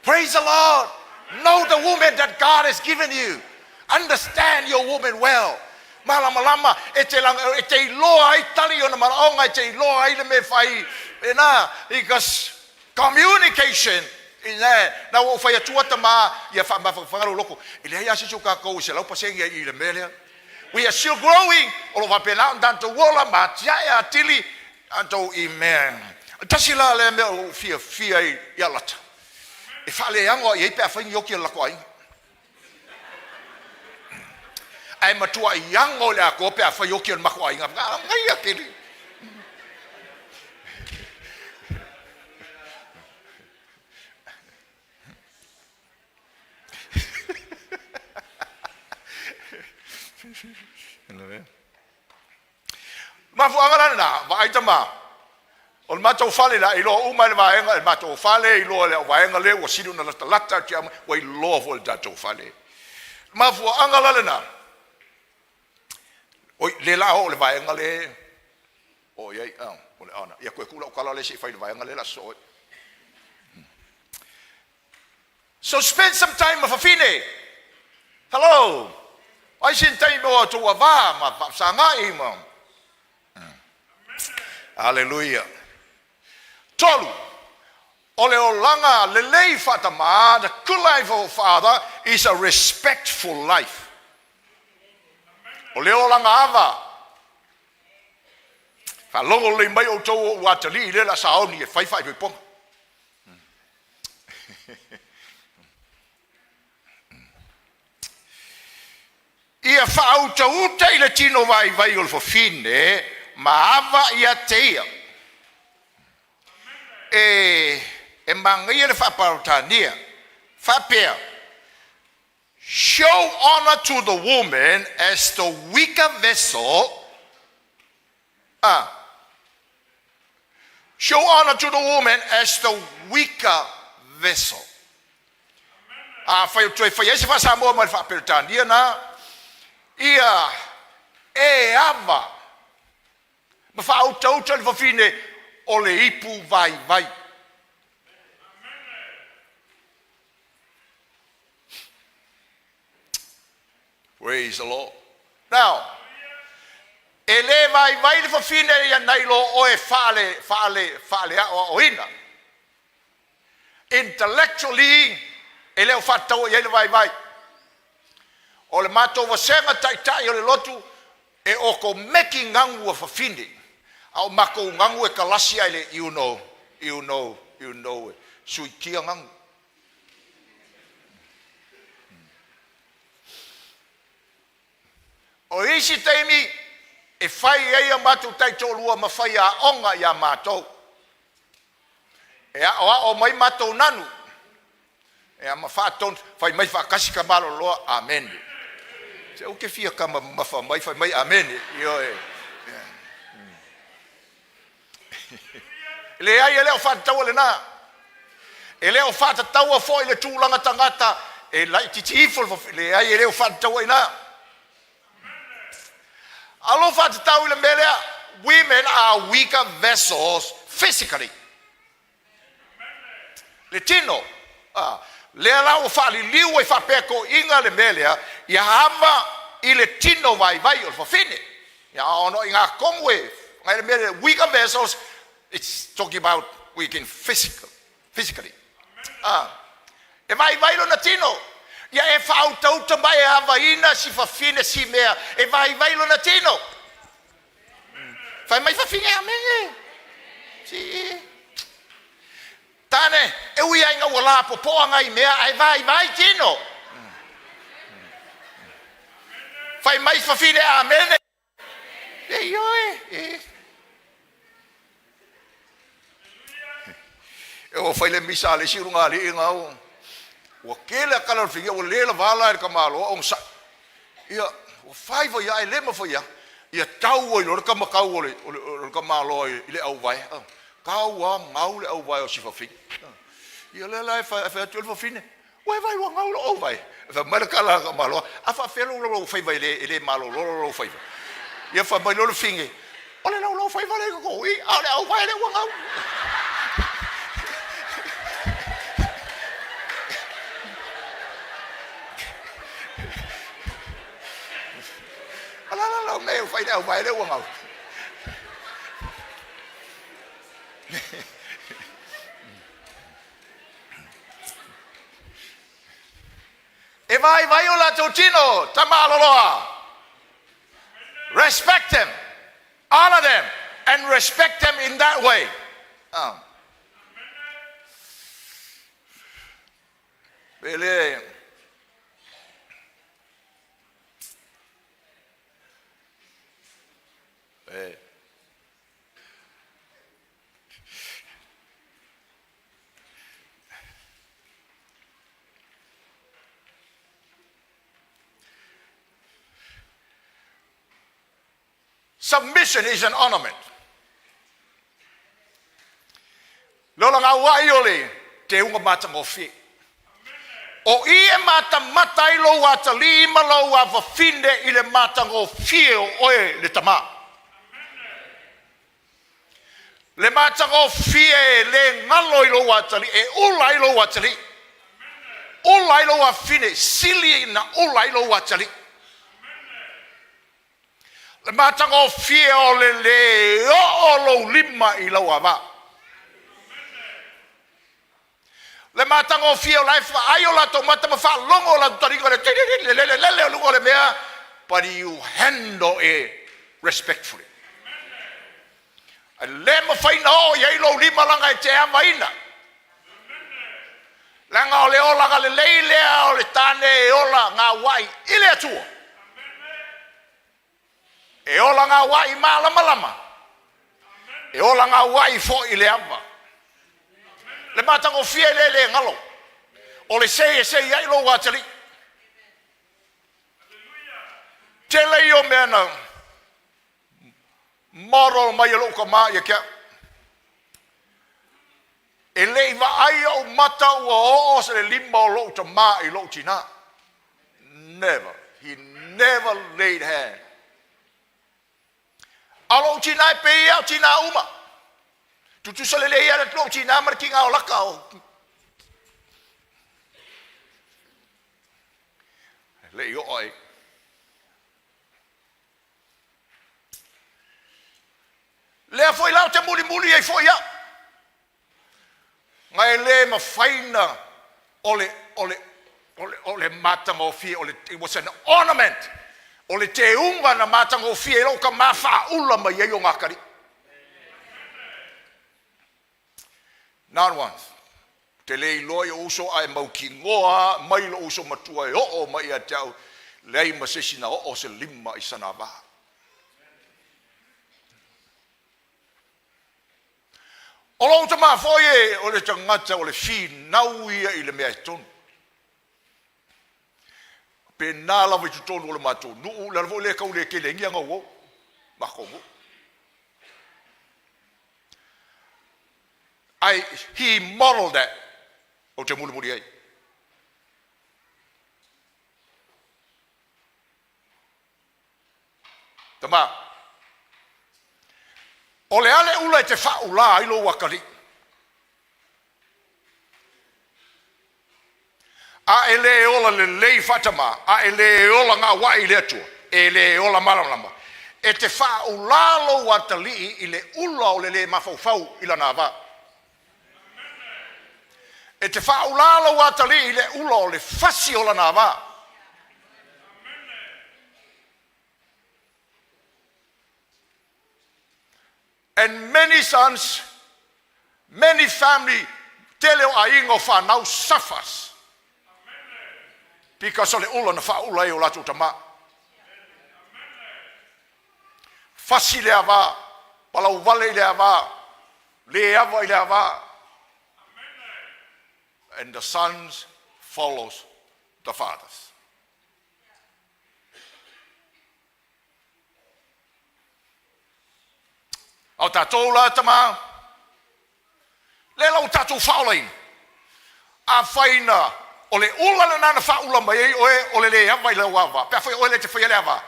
A: Praise the Lord. Know the woman that God has given you. Understand your woman well. Malamalama e te, e te iloa ai tali ona manaoga, e te iloa ai le mea e fai. Pena, because Communication ina na ua ou fai atu a tama ia faamafanafana lou loto. E leai lava se isi o tatou e 100% i le mea lea. We are still growing. O lo o faapena ona tatou ola ma atiae atili tatou i mea. Tasi la lea mea o lou fiafia ai ia Lata. E faaleago i ai pe afai ni oki a le latou aiga. Ae matuai ago i le atoa pe afai oki a le matou aiga. Manaia tele. Mafuaaga la lena, vaai tama, o le matou fale la, e iloa uma e le vaega, e le matou fale, e iloa e le vaega lea ua sili ona latalata atu ia ua iloa foi e le tatou fale. Mafuaaga la lena, oi, le la oo le vaega le o i ai, o le ona, ia toe tuu lau tala lea se i fai le vaega lea la sosoo ai. So spend some time ma fafine. Hello. Ai sin taimi o outou ava ma faafesagai ma. Hallelujah. Tolu, o le olaga lelei faatamā, the good life of a father is a respectful life. O le olaga ava, faalogo lelei mai outou o ou atalii lea o le a saoni e fai faaipoipoga. Ia faautauta i le tino vaivai o le fafine ma ava ia te ia. E, e manaia le faa-Paratania faapea, Show honor to the woman as the weaker vessel, a Show honor to the woman as the weaker vessel. Afai o toe fai ai se faa-Samoa mai le faa-Peretania na, ia e ava ma faautauta i le fafine o le ipu vaivai. Praise the Lord. Now, e le vaivai le fafine ia nai lo oe faale, faale, faale aoaoina. Intellectually, e le o faatatau i ai le vaivai. O le matou vasega taitai o le lotu e okomeki gagu a fafine, a o matou gagu e kalasi ae le you know, you know, you know, e suikia gagu. O isi taimi e fai ai a matou taitoalua ma faiaoga ia matou. E aoao mai matou nanu ia ma faatonu fai mai faatasi tamaloloa. Amene. Se ou te fia tama mamafa mai fai mai amene. Ioe. Leai, e le o faatataua lena. E le o faatataua foi le tulaga tagata e laititi ifo le fafine. Leai, e le o faatataua i ina. Alo faatatau i le mea lea, women are weaker vessels physically. Le tino, lea la ua faaliliu ai faapea toeaiina le mea lea, ia ava i le tino vaivai o le fafine. Ia ona o i ina tonu e nai le mea lea, weaker vessels, it's talking about weak in physical, physically. E vaivai lona tino. Ia e faautauta ma e avaina si fafine si mea e vaivai lona tino. Fai mai fafine amene. Si. Tane, e ui ai ina ua lapopoa nai mea ae vaivai tino. Fai mai fafine amene. E ioe. E. E ua fai le misa a le isi ulugalii na ua tele a tala o le figia ua le lava la e le tamaloa onosai. Ia, ua fai fai lava, e le mafai lava. Ia tau ai loa le tamatau o le, o le, o le tamaloa i le auvae. Tau lava gau le auvae o si fafine. Ia lea la e fai atu ai le fafine, Ua e vaai ua gau lou auvae? Fai mai le tala a le tamaloa, A faapefea lou lou faiva e le, e le malolo lou faiva? Ia fai mai loa le fine, O le laulau faiva lea i totonu i, a o le auvae lea ua gau. O le a la lau mea e fai i le auvae lea ua gau? E vaivai o latou tino, tamaloloa. Respect them, honor them, and respect them in that way. Pe le e Submission is an ornament. Le ola gauai o le teuga matagofie. O i e matamata ai lou atalii ma lou afafine i le matagofie o oe le tama. Le matagofie e le galo i lou atalii, e ula ai lou atalii. Ula ai lou afafine, sili ina ula ai lou atalii. Le matagofie o le lē oo lou lima i lau ava. Le matagofie o la e vaai o latou mata ma faalogo o latou taliga le le lele lele o luga o le mea, but you handle it respectfully. E le mafai na oo i ai lou lima laga e te avaina. Leaga o le olaga lelei lea o le tane e ola gauai i le Atua. E ola gauai malamalama, e ola gauai foi i le ava. Le matagofie le le galo, o le sei e sei ai lou atalii. Tele ia o mea na model mai e lou tama ia te au. E le i vaai ou mata ua oo se le lima o lou tamā i lou tinā. Never. He never laid hand. A o lou tinā e pei ia o tinā uma. Tutusa lelei ia lou tinā ma le tiga o laka o. Le i oo ai. Lea foi la ou te mulimuli ai foi au. Ma e le mafai na o le o le o le o le matagofie o le it was an ornament o le teuga na matagofie ai lou tama faaula mai ai ona atalii. Not once. Ou te le iloa i ou uso ae mautinoa mai lou uso matua e oo mai ia te au, leai ma se isi na oo se lima i sana va. O lou tama foi e o le tagata o le finau ia i le mea e tonu. Pena lava i totonu o le matou nuu, le ala foi lea e tau le tele ai ni aga uo matou nuu. I, he modeled that. Ou te mulimuli ai. Tama, o le a le ula e te faaulā ai lou atalii? A e le ola lelei faatamā, a e le ola gauai i le Atua, e le ola malamalama, e te faaulā lou atalii i le ula o le lē mafaufau i lana ava. E te faaulā lou atalii i le ula o le fasi o lana ava. And many sons, many family, tele o aiga o fanau suffers because o le ula na faaula ai o latou tama. Fasi le ava, palauvale i le ava, le ava i le ava. And the sons follows the fathers. A o tatou la tama, lea la ua tatou faaolaina. Afai na o le ula lena na faaula mai ai oe o le le ava i lau ava, pe afai o oe lea e te faia le ava,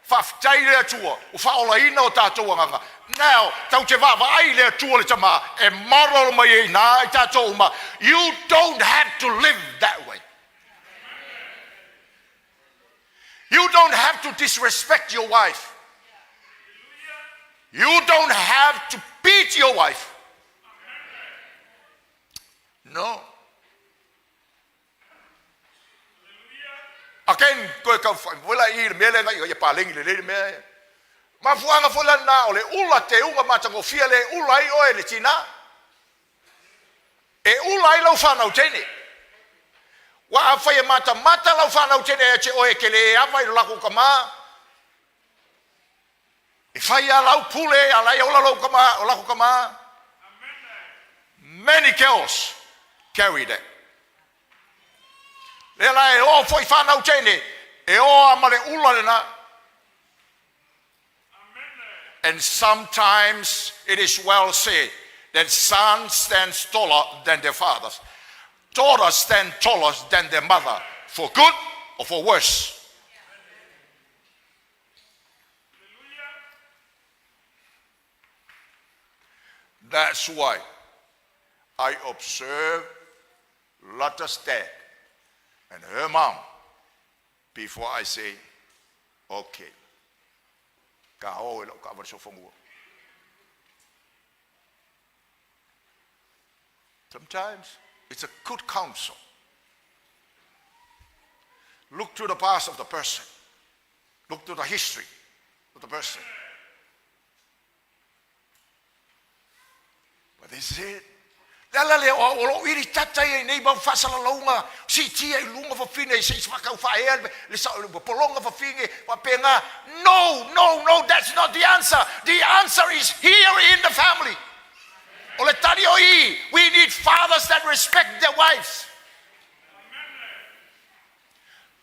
A: faafetai i le Atua ua faaolaina o tatou agaga. Now, tatou te vaavaai i le Atua le Tama e model mai ai ina i tatou uma. You don't have to live that way. You don't have to disrespect your wife. You don't have to beat your wife. No. Again, koe kau whai la i le mea lea ngai ia palengi le le mea e. Mafuanga foi la na o le ula te unga matagofie le ula ai oe le tina. E ula ai lau fanau teine. Ua afai e matamata lau fanau teine ia te oe e te le ava i lo lakou tama, e fai a lau pule a lai ola lou tama, o lako tama. Many girls carry that. Lea la e o foi fanau teine, e o a ma le ula lena. And sometimes it is well said that sons stand taller than their fathers. Daughters stand taller than their mother, for good or for worse. That's why I observe Lotta's dad and her mom before I say, okay, ka o e lau taavale sofanua. Sometimes it's a good counsel. Look to the past of the person. Look to the history of the person. But this is it. Le ala lea o lou ili tata ia i nei mau faasalalauga, siitia i luga fafine se i faatau faaea le pologa fafine faapena. No, no, no, that's not the answer. The answer is here in the family. O le tali o i, we need fathers that respect their wives.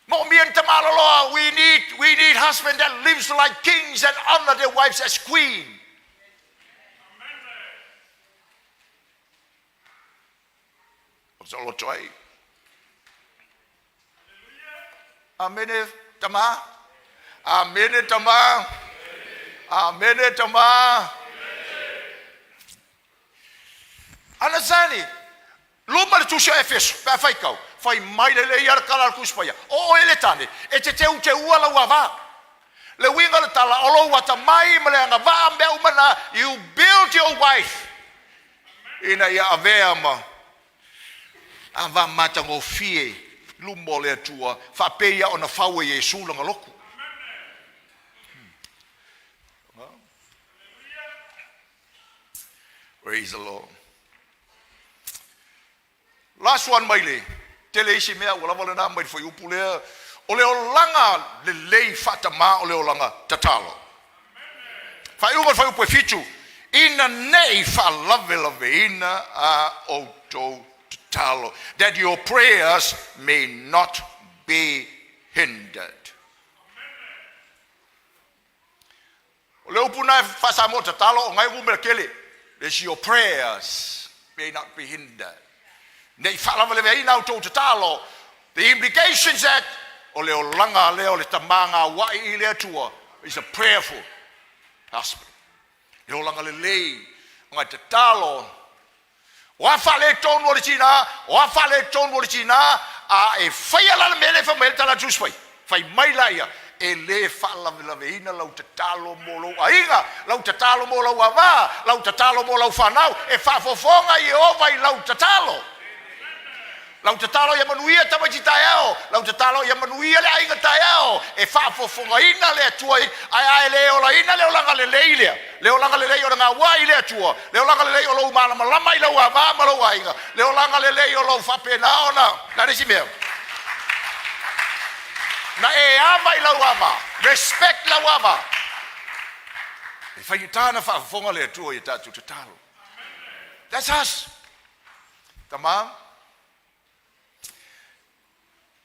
A: Moomia ni tamaloloa, we need husband that lives like kings and honor their wives as queen. O saoloto ai. Amene tama. Amene tama. Amene tama. Understanding? Luma le tusi o Efeso, pe a faitau, fai mai le lei a le tala a le Tusi Paia, O oe le tane, e te teuteua lau ava. Le uiga o le tala, o lou atamai ma le agavaa mea uma na, you build your wife, ina ia avea ma ava matagofie i luma o le Atua, faapei ona fau e Iesu lana lotu. Praise the Lord. Last one mai le tele isi mea ua lava lena mai le fuaiupu lea o le olaga lelei faatamā o le olaga tatalo. Faaiuga o le fuaiupu e fitu, ina nei faalavelaveina a outou tatalo, that your prayers may not be hindered. O le upu na e faa-Samoa tatalo o ngai numera tele. Is your prayers may not be hindered. Nei faalavelaveina a outou tatalo. The implications that o le olaga lea o le tama gaua'i i le Atua is a prayerful husband. Le olaga lelei o ngai tatalo. O a faaletonu o le tina, o a faaletonu o le tina, a e faia la le mea lea e fai mai ai le tala a Tusi Paia, fai mai laia, e le faalavelaveina lau tatalo mo lou aiga, lau tatalo mo lau ava, lau tatalo mo lau fanau, e faafofoga Ieova i lau tatalo. Lau tatalo ia manuia tamaiti taeao, lau tatalo ia manuia le aiga taeao, e faafofogaina le Atua i, ae a e le olaina le olaga lelei lea, le olaga lelei o le gauai i le Atua, le olaga lelei o lou malamalama i lau ava ma lou aiga, le olaga lelei o lou faapena ona, le a le isi mea? Na e ava i lau ava, respect lau ava. E faigata ona faafofoga le Atua i a tatou tatalo. That's us. Tama.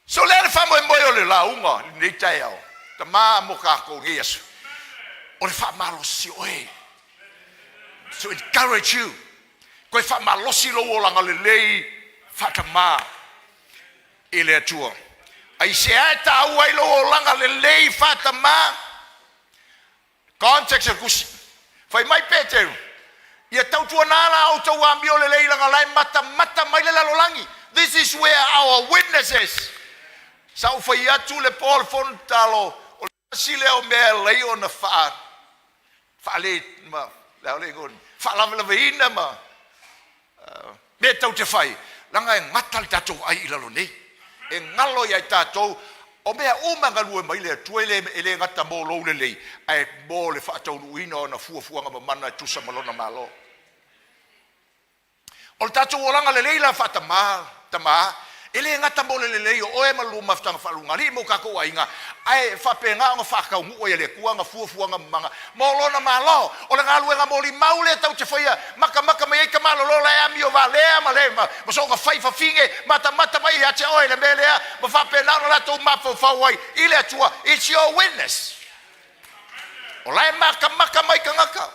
A: So lea le faamoemoe o le lauga i lenei taeao, tama mo kākou nei aso, o le faamalosi oe. To encourage you. Koe faamalosi lou olaga lelei faatamā i le Atua. Aisea e taua ai lou olaga lelei faatamā? Context o le tusi. Fai mai Peteru, Ia tautuana la outou amio lelei leaga la e matamata mai le lalolagi. This is where our witness is. Sa ou fai atu le po o le fono tatalo, o le tasi lea o mea e alai ona faa, faale, ma, le a le igoa, faalavelaveina ma mea tou te fai, leaga e gata le tatou ai i lalo nei. E galo ia i tatou, o mea uma e galue mai le Atua e le, e le gata mo lou lelei, ae mo le faataunuuina o ana fuafuaga mamana e tusa ma Lona Malo. O le tatou olaga lelei la faatamā, tamā, e le gata mo le lelei o oe ma le lua mafutaga faalugalii ma o tatou aiga, ae faapena ona faataunuu ai e le Atua ana fuafuaga mamana mo Lona Malo. O le galuega molimau lea tatou te faia, matamata mai ai tamalolo la e amio valea ma le ma soona fai fafine, matamata mai ia te oe i le mea lea, ma faapena ona latou mafaufau ai i le Atua. It's your witness. O la e matamata mai tagata.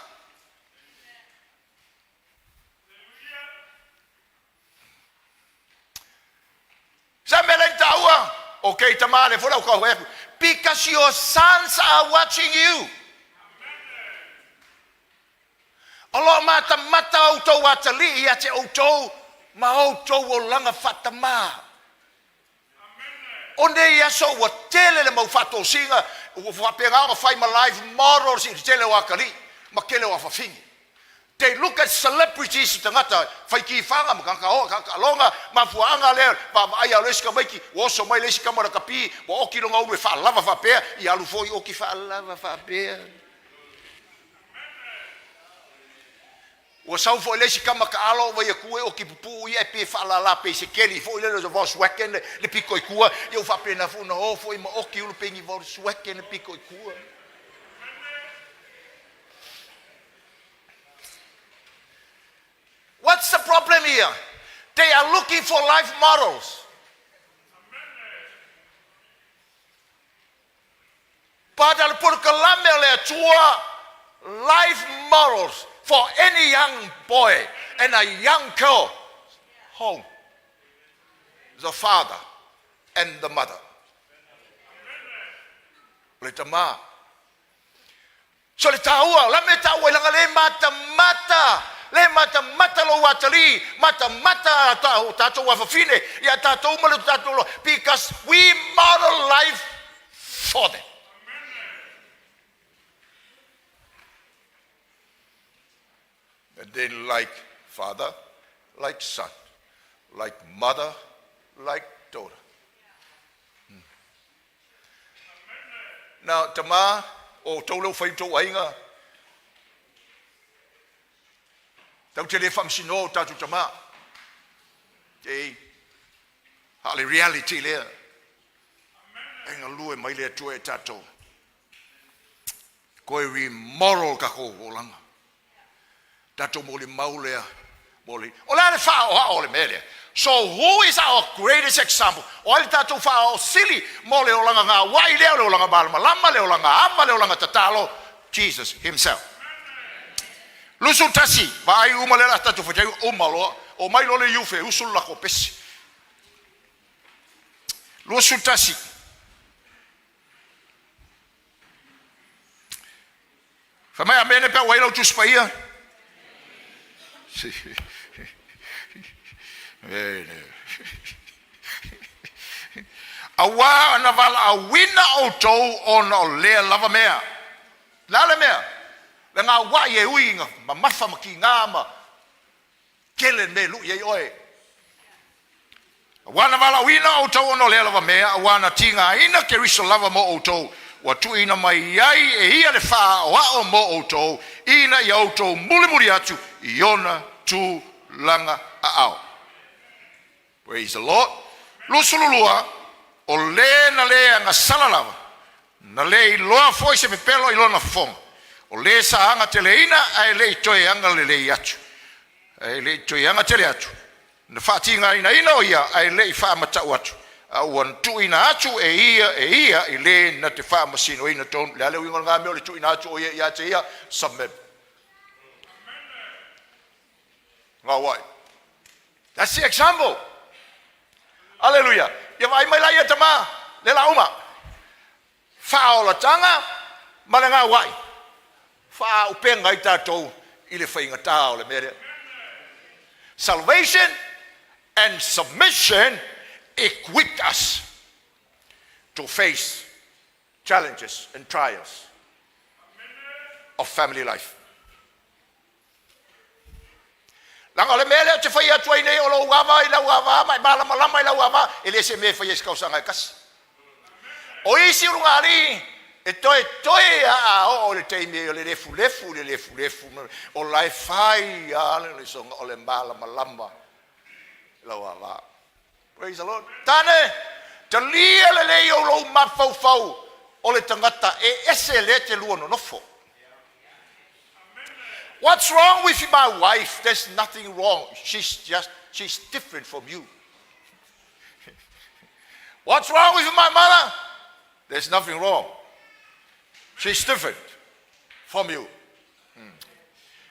A: Sa mea lea i taua, okay, tama lea foi la ua atu, because your sons are watching you. O lo o matamata outou atalii ia te outou ma outou olaga faatamā. O nei aso ua tele le mau faatosina ua faapena ona fai ma life models i le tele o atalii ma tele o afafine. They look at celebrities tagata fai tifaga ma tagata o taaloga mafuaaga lea vaavaai a le isi tamaiti ua oso mai le isi tama lakapi ua oti lona ulu e faalava faapea ia alu foi oti faalava faapea. Ua sau foi le isi tama taalo o Vaiatua e oti pupuu ia e pei e faalala peisekeli foi lele o Volkswagen le pito i tua, ia ua faapena foi ona o foi ma oti ulu pei ni Volkswagen le pito i tua. What's the problem here? They are looking for life models. But a le polokalame o le Atua, life models for any young boy and a young girl home. the father and the mother. O le tamā. So le taua, o le a le mea e taua ai leaga le matamata, le matamata lou atalii, matamata o tatou afafine ia tatou ma le tatou loa, because we model life for them. And then like father, like son, like mother, like daughter. Now, tama, o outou lea ua fai outou aiga, tatou te le faamasinoa o tatou tama. Okay? A o le reality lea. E galue mai le Atua e tatou. Toe remodel tatou olaga. Tatou molimau lea mo le. O le a le faaoao o le mea lea? So who is our greatest example? O ai le tatou faaoao sili mo le olaga gauai lea, o le olaga malamalama, le olaga ava, le olaga tatalo? Jesus himself. 21, vaai uma lea la tatou faitau uma loa. O mai loa le iufe e usu le latou pese. 21. Fai mai amene pe a ua i ai lau Tusi Paia. Auā na valaauina outou ona o lea lava mea. Le a le mea? Le gauai e ui ina mamafa ma tiga ma tele le mea e lui ai oe. Aua na valaauina outou ona o lea lava mea, aua na tigaina Keriso lava mo outou, ua tuuina mai ai e ia le faaoao mo outou, ina ia outou mulimuli atu i ona tulaga aao. Praise the Lord. 22, O le na le agasala lava, na le iloa foi se pepelo i lona fofoga, o le sa agateleina ae le i toe agalelei atu, ae le i toe agatele atu, na faatigainaina o ia ae le i faamatau atu, a ua tuuina atu e ia e ia i le na te faamasinoina tonu. Le a le uiga o lena mea o le tuuina atu o ia ia te ia? Submit. Gauai. That's the example. Aleluia. Ia vaai mai la ia tama, le la uma. Faaolataga ma le gauai. Faaauupega ai tatou i le faigata o le mea lea. Salvation and submission equipped us to face challenges and trials of family life. Leaga o le mea lea ou te fai atu ai nei o lou ava i lau ava ma e malamalama i lau ava, e le se mea e faia i se tausaga e tasi. O isi ulugalii e toetoe a a oo i le taimi o le lefulefu i le lefulefu, o la e fai lava le lesona o le malamalama i lau ava. Praise the Lord. Tane, talia lelei o lou mafaufau o le tagata e ese lea e te lua nonofo. What's wrong with my wife? There's nothing wrong. She's just, she's different from you. What's wrong with my mother? There's nothing wrong. She's different from you.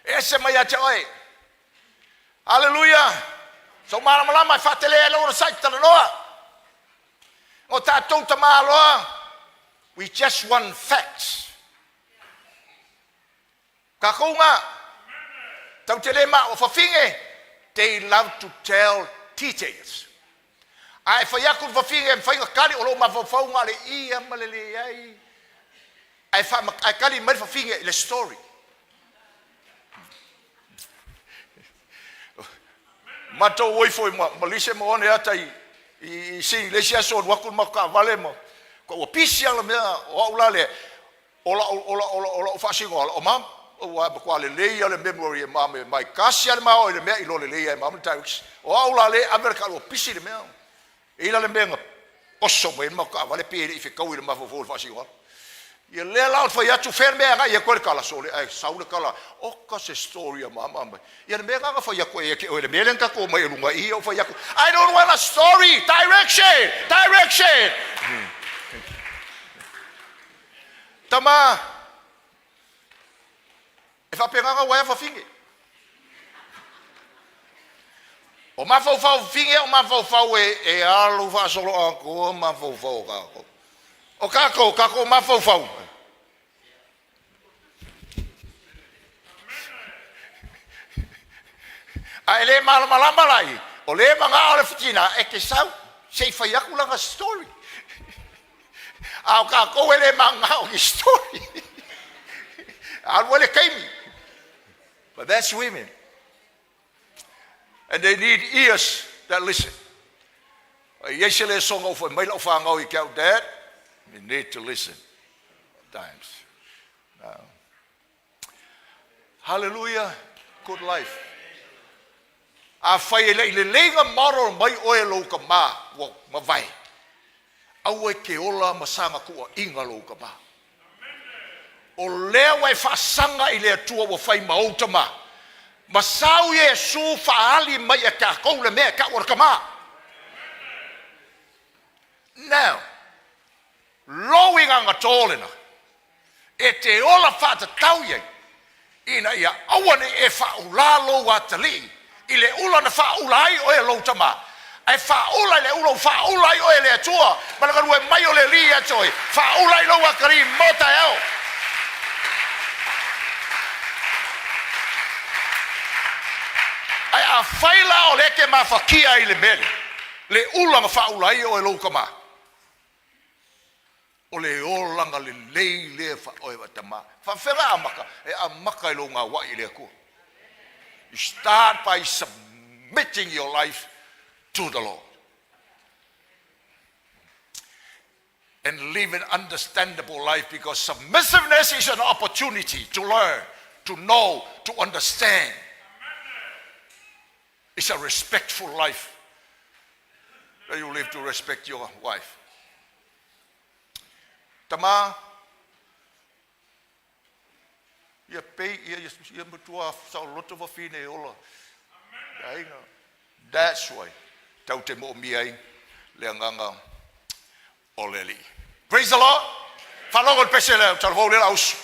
A: E ese mai ia te oe. Hallelujah. Sou malamalama e faatele ai lau onosai talanoa. O tatou tamaloa, we just want facts. Takou nga, tau te le ma o fafine, they love to tell details. A e fai atu le fafine e mafai ona kali o lou mafaufau na o le ia ma le leai, ae faama, ae kali mai le fafine i le story. Matou o ifo i Malise ma one ata i i Sini le isi aso alu atu le matou taavale ma ua pisi lava le mea o au la lea O lau, o lau, o lau, o lau faasinoala, o mama, aua e matua lelei lava le memory e mama e mai kasi lava le maoae i le mea, iloa lelei lava e mama le direction. O au la lea e ave le taalua pisi le mea. E i ai la le mea na oso mai ai le matou taavale pe le i fetaui i le mafaufau o le faasinoala. Ia lea la o le fai atu, fea le mea e agai atu ai le tala, sole, ae sau le tala, oka se story a mama mai. Ia le mea lena na fai atu ai ia te oe, le mea lea na tatou omai ai i luga i i, ou fai atu, I don't want a story, direction, direction. Tama, e faapena ona uaea fafine. O mafaufau fafine o mafaufau e, e alu faasoloatoa mafaufau o tatou. O tatou, tatou mafaufau. Ae le malamalama lai, o lea e manao le tina e te sau se i fai atu lana story. A o tatou e le manao i story. Alu ai le taimi. But that's women. And they need ears that listen. E i ai se lesona ua fai mai lau fanau ia te au, Dad, you need to listen at times. Now, hallelujah, good life. Afai e le i lelei na model mai oe e lou tama ua mavae, aua e te ola ma saga tuuaiga lou tama. O lea ua e faasaga i le Atua ua fai ma ou tama, ma sau Iesu faaali mai ia tatou le mea e tau o le tama. Now, lou igagatō lena, e te ola faatatau i ai, ina ia aua ne i e faaulā lou atalii i le ula na faaula ai oe e lou tama, ae faaula i le ula ua faaula ai oe e le Atua ma le galue mai o le Alii ia te oe, faaula ai lou atalii mo taeao. Ae afai la o lea e te mafatia ai i le mea lea, le ula na faaula ai oe e lou tama, O le olaga lelei lea faaoe faatama. Faafefea la amata? E amata i lou gauai i le Atua. You start by submitting your life to the Lord. And live an understandable life because submissiveness is an opportunity to learn, to know, to understand. It's a respectful life that you live to respect your wife. Tama, ia pei ia ia matua saoloto fafine e ola. Aiga. That's why tau te moomia ai le agaga o le Alii. Praise the Lord. Faalogo i le pese lea, talavou lea la usu.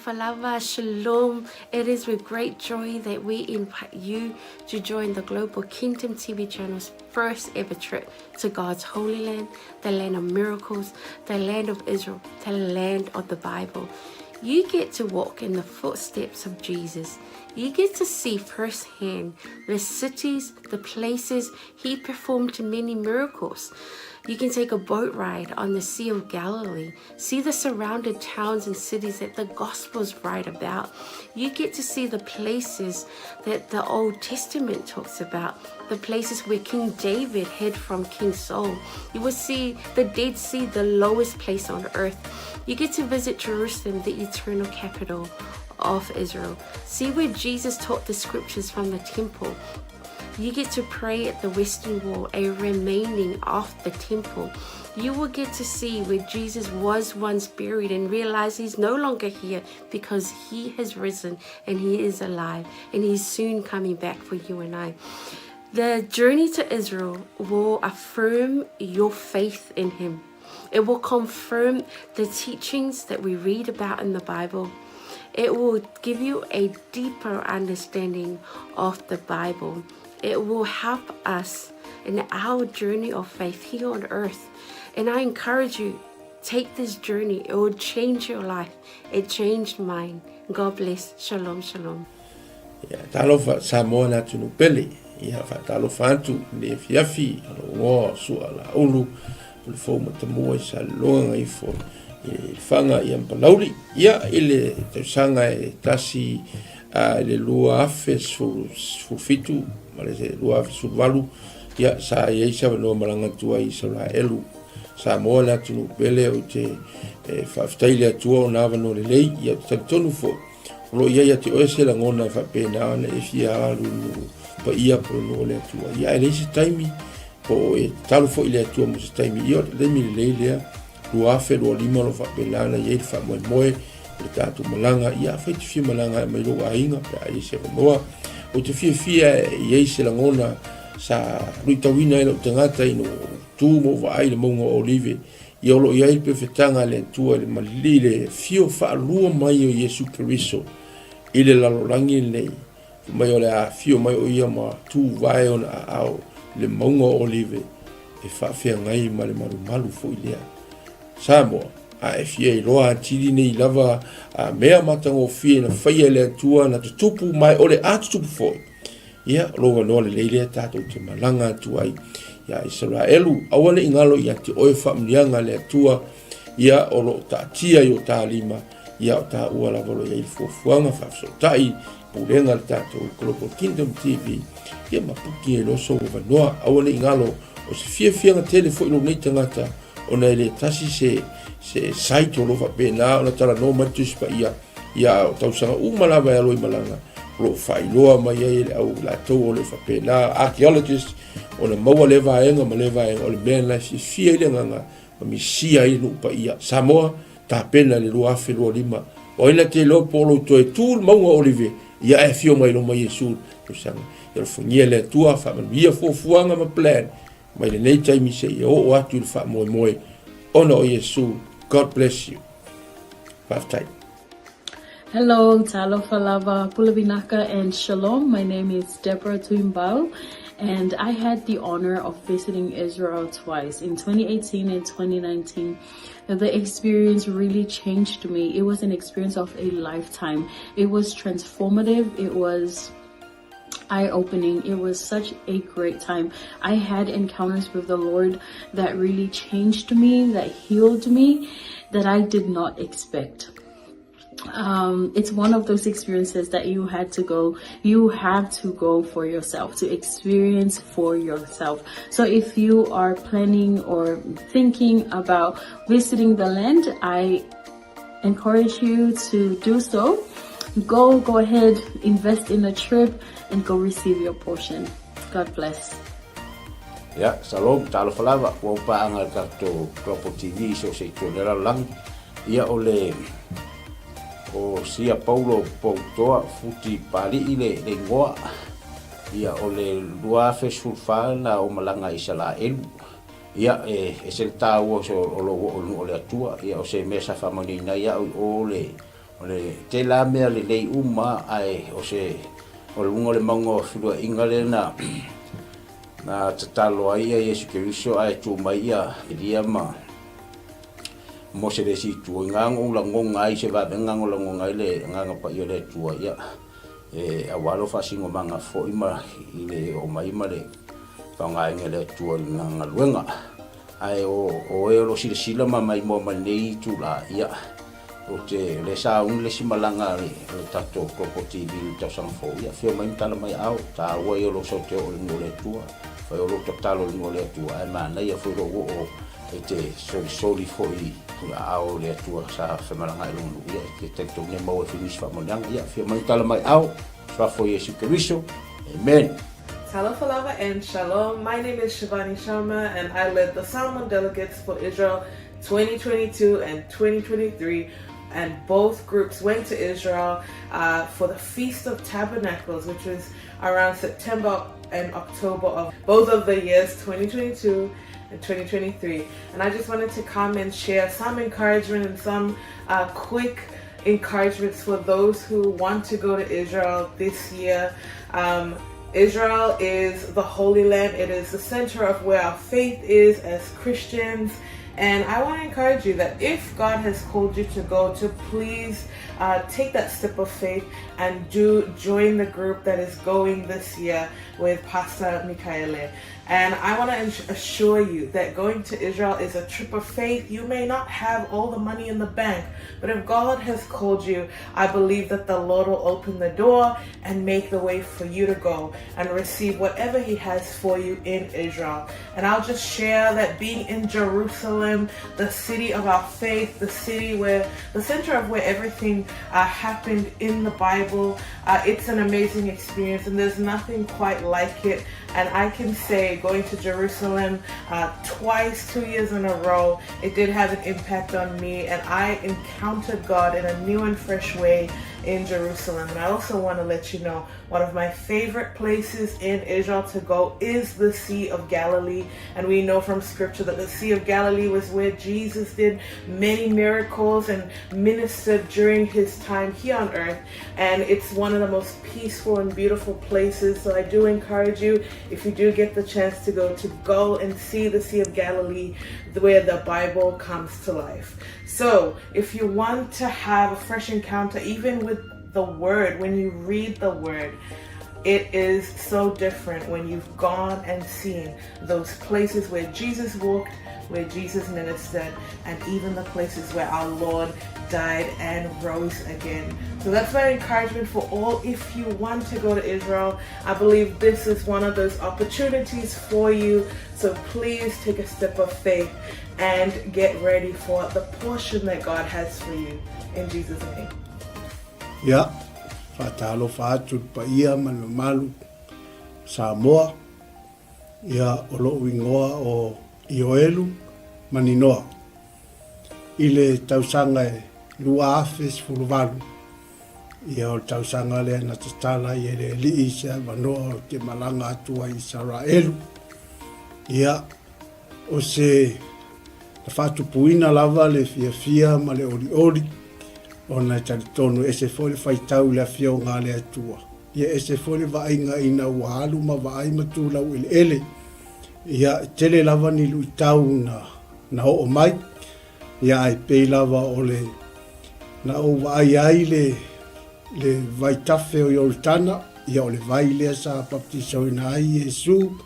C: Talofa shalom. It is with great joy that we invite you to join the Global Kingdom TV channel's first ever trip to God's holy land, the land of miracles, the land of Israel, the land of the Bible. You get to walk in the footsteps of Jesus. You get to see firsthand the cities, the places he performed many miracles. You can take a boat ride on the Sea of Galilee, see the surrounded towns and cities that the Gospels write about. You get to see the places that the Old Testament talks about, the places where King David hid from King Saul. You will see the Dead Sea, the lowest place on earth. You get to visit Jerusalem, the eternal capital of Israel. See where Jesus taught the scriptures from the temple. You get to pray at the Western Wall, a remaining of the temple. You will get to see where Jesus was once buried and realize he's no longer here because he has risen and he is alive and he's soon coming back for you and I. The journey to Israel will affirm your faith in him. It will confirm the teachings that we read about in the Bible. It will give you a deeper understanding of the Bible. It will help us in our journey of faith here on earth. And I encourage you, take this journey. It will change your life. It changed mine. God bless. Shalom, shalom.
D: Ia, talofa Samoa le atunuu pele. Ia, faatalofa atu i le afiafi, o lou igoa o Sua Laulu, o le fou matamua i Salelologa Gagaifo i Lefaga ia ma Palauli. Ia, i le tausaga e tasi i le 2017 ma le 2018, ia, sa i ai se avanoa malaga atu ai i Isaraelu. Samoa le atunuu pele, ou te faafetai i le Atua ona avanoa lelei, ia, ou te talitonu foi, O lo o i ai ia te oe se lagona e faapena ona e fia alu i nuu paia po o le nuu o le Atua. Ia, ae leai se taimi, po o e tatalo foi i le Atua mo se taimi. Ia, o le taimi lelei lea, 2025 o lo o faapena ona i ai le faamoemoe o le tatou malaga. Ia, afai e te fia malaga e aumai lou aiga pe a i ai se avanoa. Ou te fiafia e i ai se lagona sa luitauina ai lou tagata ina ua ou tu ma ou vaai i le mauga o Olive Ia o lo o i ai le pefetaga a le Atua i le malili le afio faalua mai o Iesu Keriso i le lalolagi lenei, fai mai o le a afio mai o ia ma tuvae ona aao i le mauga o Olive e faafeagai ma le malumalu foi lea. Samoa, a e fia iloa atili nei lava a mea matagofie na faia e le Atua na tutupu ma e o le a tutupu foi, Ia, o lou avanoa lelei lea tatou te malaga atu ai ia Isaraelu. Aua ne i galo ia te oe faamanuiaga a le Atua, ia o lo o taatia i o ta lima, ia o taua lava o lo o i ai le fuafuaga faafesootai pulega a le tatou Global Kingdom TV, ia ma puki ai loa sou avanoa. Aua ne i galo, o se fiafiaga tele foi lou nei tagata, ona e le tasi se, se site o lo o faapena ona talanoa mai le Tusi Paia, Ia, o tausaga uma lava e alo i malaga, o lo o faailoa mai ai e le au latou o le faapena, archaeologist, ona maua lea vaega ma lea vaega, o le mea lena e fiafia ai le agaga ma misia ai le nuu paia. Samoa, tapena i le 2025. O ai na te iloa po o lou toe tu le mauga o Olive, ia ae afio mai loma Iesu i le tausaga. Ia alofagia le Atua, faamanuia fuafuaga ma plan mai lenei taimi seia oo atu i le faamoemoe ona o Iesu. God bless you. Faafetai.
E: Hello, talofa lava, pule vinaka and shalom. My name is Deborah Tuimbau and I had the honor of visiting Israel twice in 2018 and 2019. The experience really changed me. It was an experience of a lifetime. It was transformative. It was eye-opening. It was such a great time. I had encounters with the Lord that really changed me, that healed me, that I did not expect. It's one of those experiences that you had to go, you have to go for yourself, to experience for yourself. So if you are planning or thinking about visiting the land, I encourage you to do so. Go, go ahead, invest in a trip and go receive your portion. God bless.
F: Ia, shalom, talofa lava, ua ou paaga i le tatou Global TV i so o se itu o le lalolagi. Ia, o le, o Sia Paulo Poutoa Futi Pali'i le, le igoa. Ia, o le 2014 na ou malaga i Isalaelu. Ia, e ese le taua o se o lou oo i le nuu o le Atua. Ia, o se mea sa faamanuiaina ai au i o le, o le tele lava mea lelei uma, ae o se, o luga o le mauga o feluaiga lea na, na tatalo ai ia Iesu Keriso ae tu mai ia Elia ma Mose i le isi itu. I na ou lagona ai se vavega na ou lagona ai le Agaga Paia o le Atua, ia, e aua lou faasinomaga foi ma i le oo mai ma le faaaogaina e le Atua i lana galuega. Ae o oe o lo o silasila ma maimoa mai lenei itula, ia, ou te, o lea sa uni le isi malaga a le tatou Global TV i le tausaga fou, ia, afio mai ma tala mai aao, taua ia o lou sau te oo i le nuu o le Atua, fai o lou tatalo i le nuu o le Atua, ae manaia foi lou oo e te solisoli foi i aao o le Atua sa femalagaai i lona nuu, ia, e te talitonu e maua ai foi nisi faamanuiaga. Ia, afio mai ma tala mai aao, Suafa o Iesu Keriso. Amen.
G: Talofa lava and shalom. My name is Shivani Sharma and I led the Samoan delegates for Israel 2022 and 2023 and both groups went to Israel uh, for the Feast of Tabernacles, which was around September and October of both of the years 2022 and 2023. And I just wanted to come and share some encouragement and some quick encouragements for those who want to go to Israel this year. Israel is the Holy Land. It is the center of where our faith is as Christians. And I want to encourage you that if God has called you to go, to please take that step of faith and do join the group that is going this year with Pastor Mikaele. And I want to assure you that going to Israel is a trip of faith. You may not have all the money in the bank, but if God has called you, I believe that the Lord will open the door and make the way for you to go and receive whatever He has for you in Israel. And I'll just share that being in Jerusalem, the city of our faith, the city where the center of where everything happened in the Bible, it's an amazing experience, and there's nothing quite like it. And I can say going to Jerusalem twice, 2 years in a row, it did have an impact on me, and I encountered God in a new and fresh way in Jerusalem. And I also want to let you know, one of my favorite places in Israel to go is the Sea of Galilee. And we know from scripture that the Sea of Galilee was where Jesus did many miracles and ministered during his time here on earth. And it's one of the most peaceful and beautiful places. So I do encourage you, if you do get the chance to go and see the Sea of Galilee, where the Bible comes to life. So if you want to have a fresh encounter, even with the Word, when you read the Word, it is so different when you've gone and seen those places where Jesus walked, where Jesus ministered, and even the places where our Lord died and rose again. So that's my encouragement for all. If you want to go to Israel, I believe this is one of those opportunities for you. So please take a step of faith and get ready for the portion that God has for you. In Jesus' name.
H: Ia, faatalofa atu i le paia ma le mamalu o Samoa, ia o lo'u igoa o Ioelu Maninoa. I le tausaga e 2018, ia o le tausaga lea na tatala ai e le Alii se avanoa ou te malaga atu ai i Isaraelu. Ia, o se na faatupuina lava le fiafia ma le olioli, ona e talitonu e ese foi le faitau i le Afioga a le Atua. Ia ese foi le vaaiga ina ua alu ma vaai ma tu laueleele. Ia, e tele lava ni luitau na, na oo mai, ia ae pei lava o le na ou vaai ai le, le vaitafe o Ioritana, ia o le vai lea sa baptisoina ai Iesu,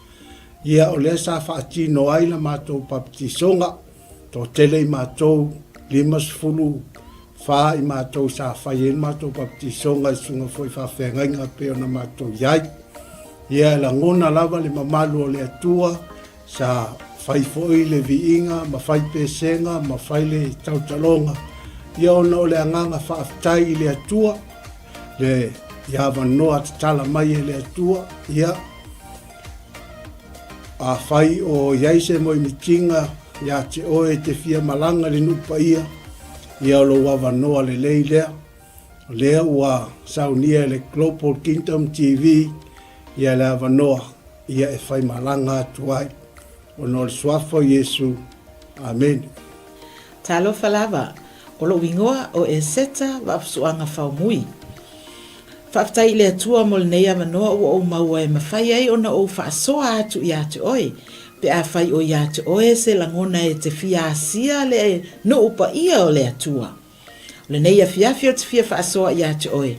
H: ia o lea sa faatino ai la matou baptisoga, toatele i matou, 54 i matou sa fai ai le matou baptisoga i susuga foi i faafeagaiga pei ona matou i ai. Ia e lagona lava le mamalu o le Atua, sa fai foi le viiga ma fai pesega ma fai le tautaloga, ia ona o le agaga faafetai i le Atua, le i avanoa tatala mai e le Atua, ia afai o i ai se moemitiga ia te oe e te fia malaga i le nuu paia, ia o lou avanoa lelei lea. O lea ua saunia e le Global Kingdom TV ia le avanoa ia e faimalaga atu ai ona o le Suafa o Iesu. Amene.
I: Talofa lava, o lou igoa o Eseta Vaafusuaga Faumui. Faafetai i le Atua mo lenei avanoa ua ou maua e mafai ai ona ou faasoa atu ia te oe, pe afai o ia te oe se lagona e te fia asia le nuu paia o le Atua. O lenei afiafi ou te fia faasoa ia te oe,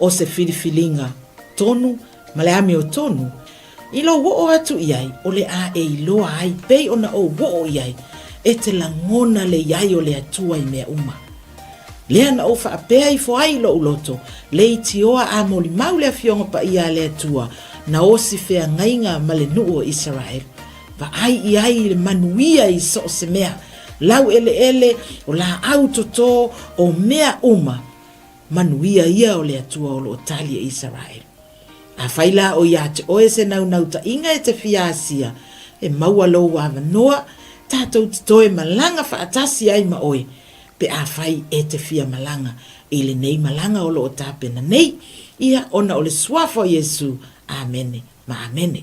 I: o se filifiliga tonu ma le amiotonu, i lou oo atu i ai o le a e iloa ai pei ona ou oo i ai, e te lagona le i ai o le Atua i mea uma. Lea na ou faapea ifo ai i lou loto, leitioa a molimau le Afioga Paia a le Atua, na osi feagaiga ma le nuu o Isaraelu. Vaai i ai i le manuia i so o se mea, laueleele, o laau toto, o mea uma, manuia ia o le Atua o lo o tali e Isaraelu. Afai la o ia te oe se naunautai-ga e te fia asia, e maua lou avanoa, tatou te toe malaga faatasi ai ma oe, pe afai e te fia malaga i lenei malaga o lo o tapena nei, ia ona o le Suafa o Iesu. Amene ma amene.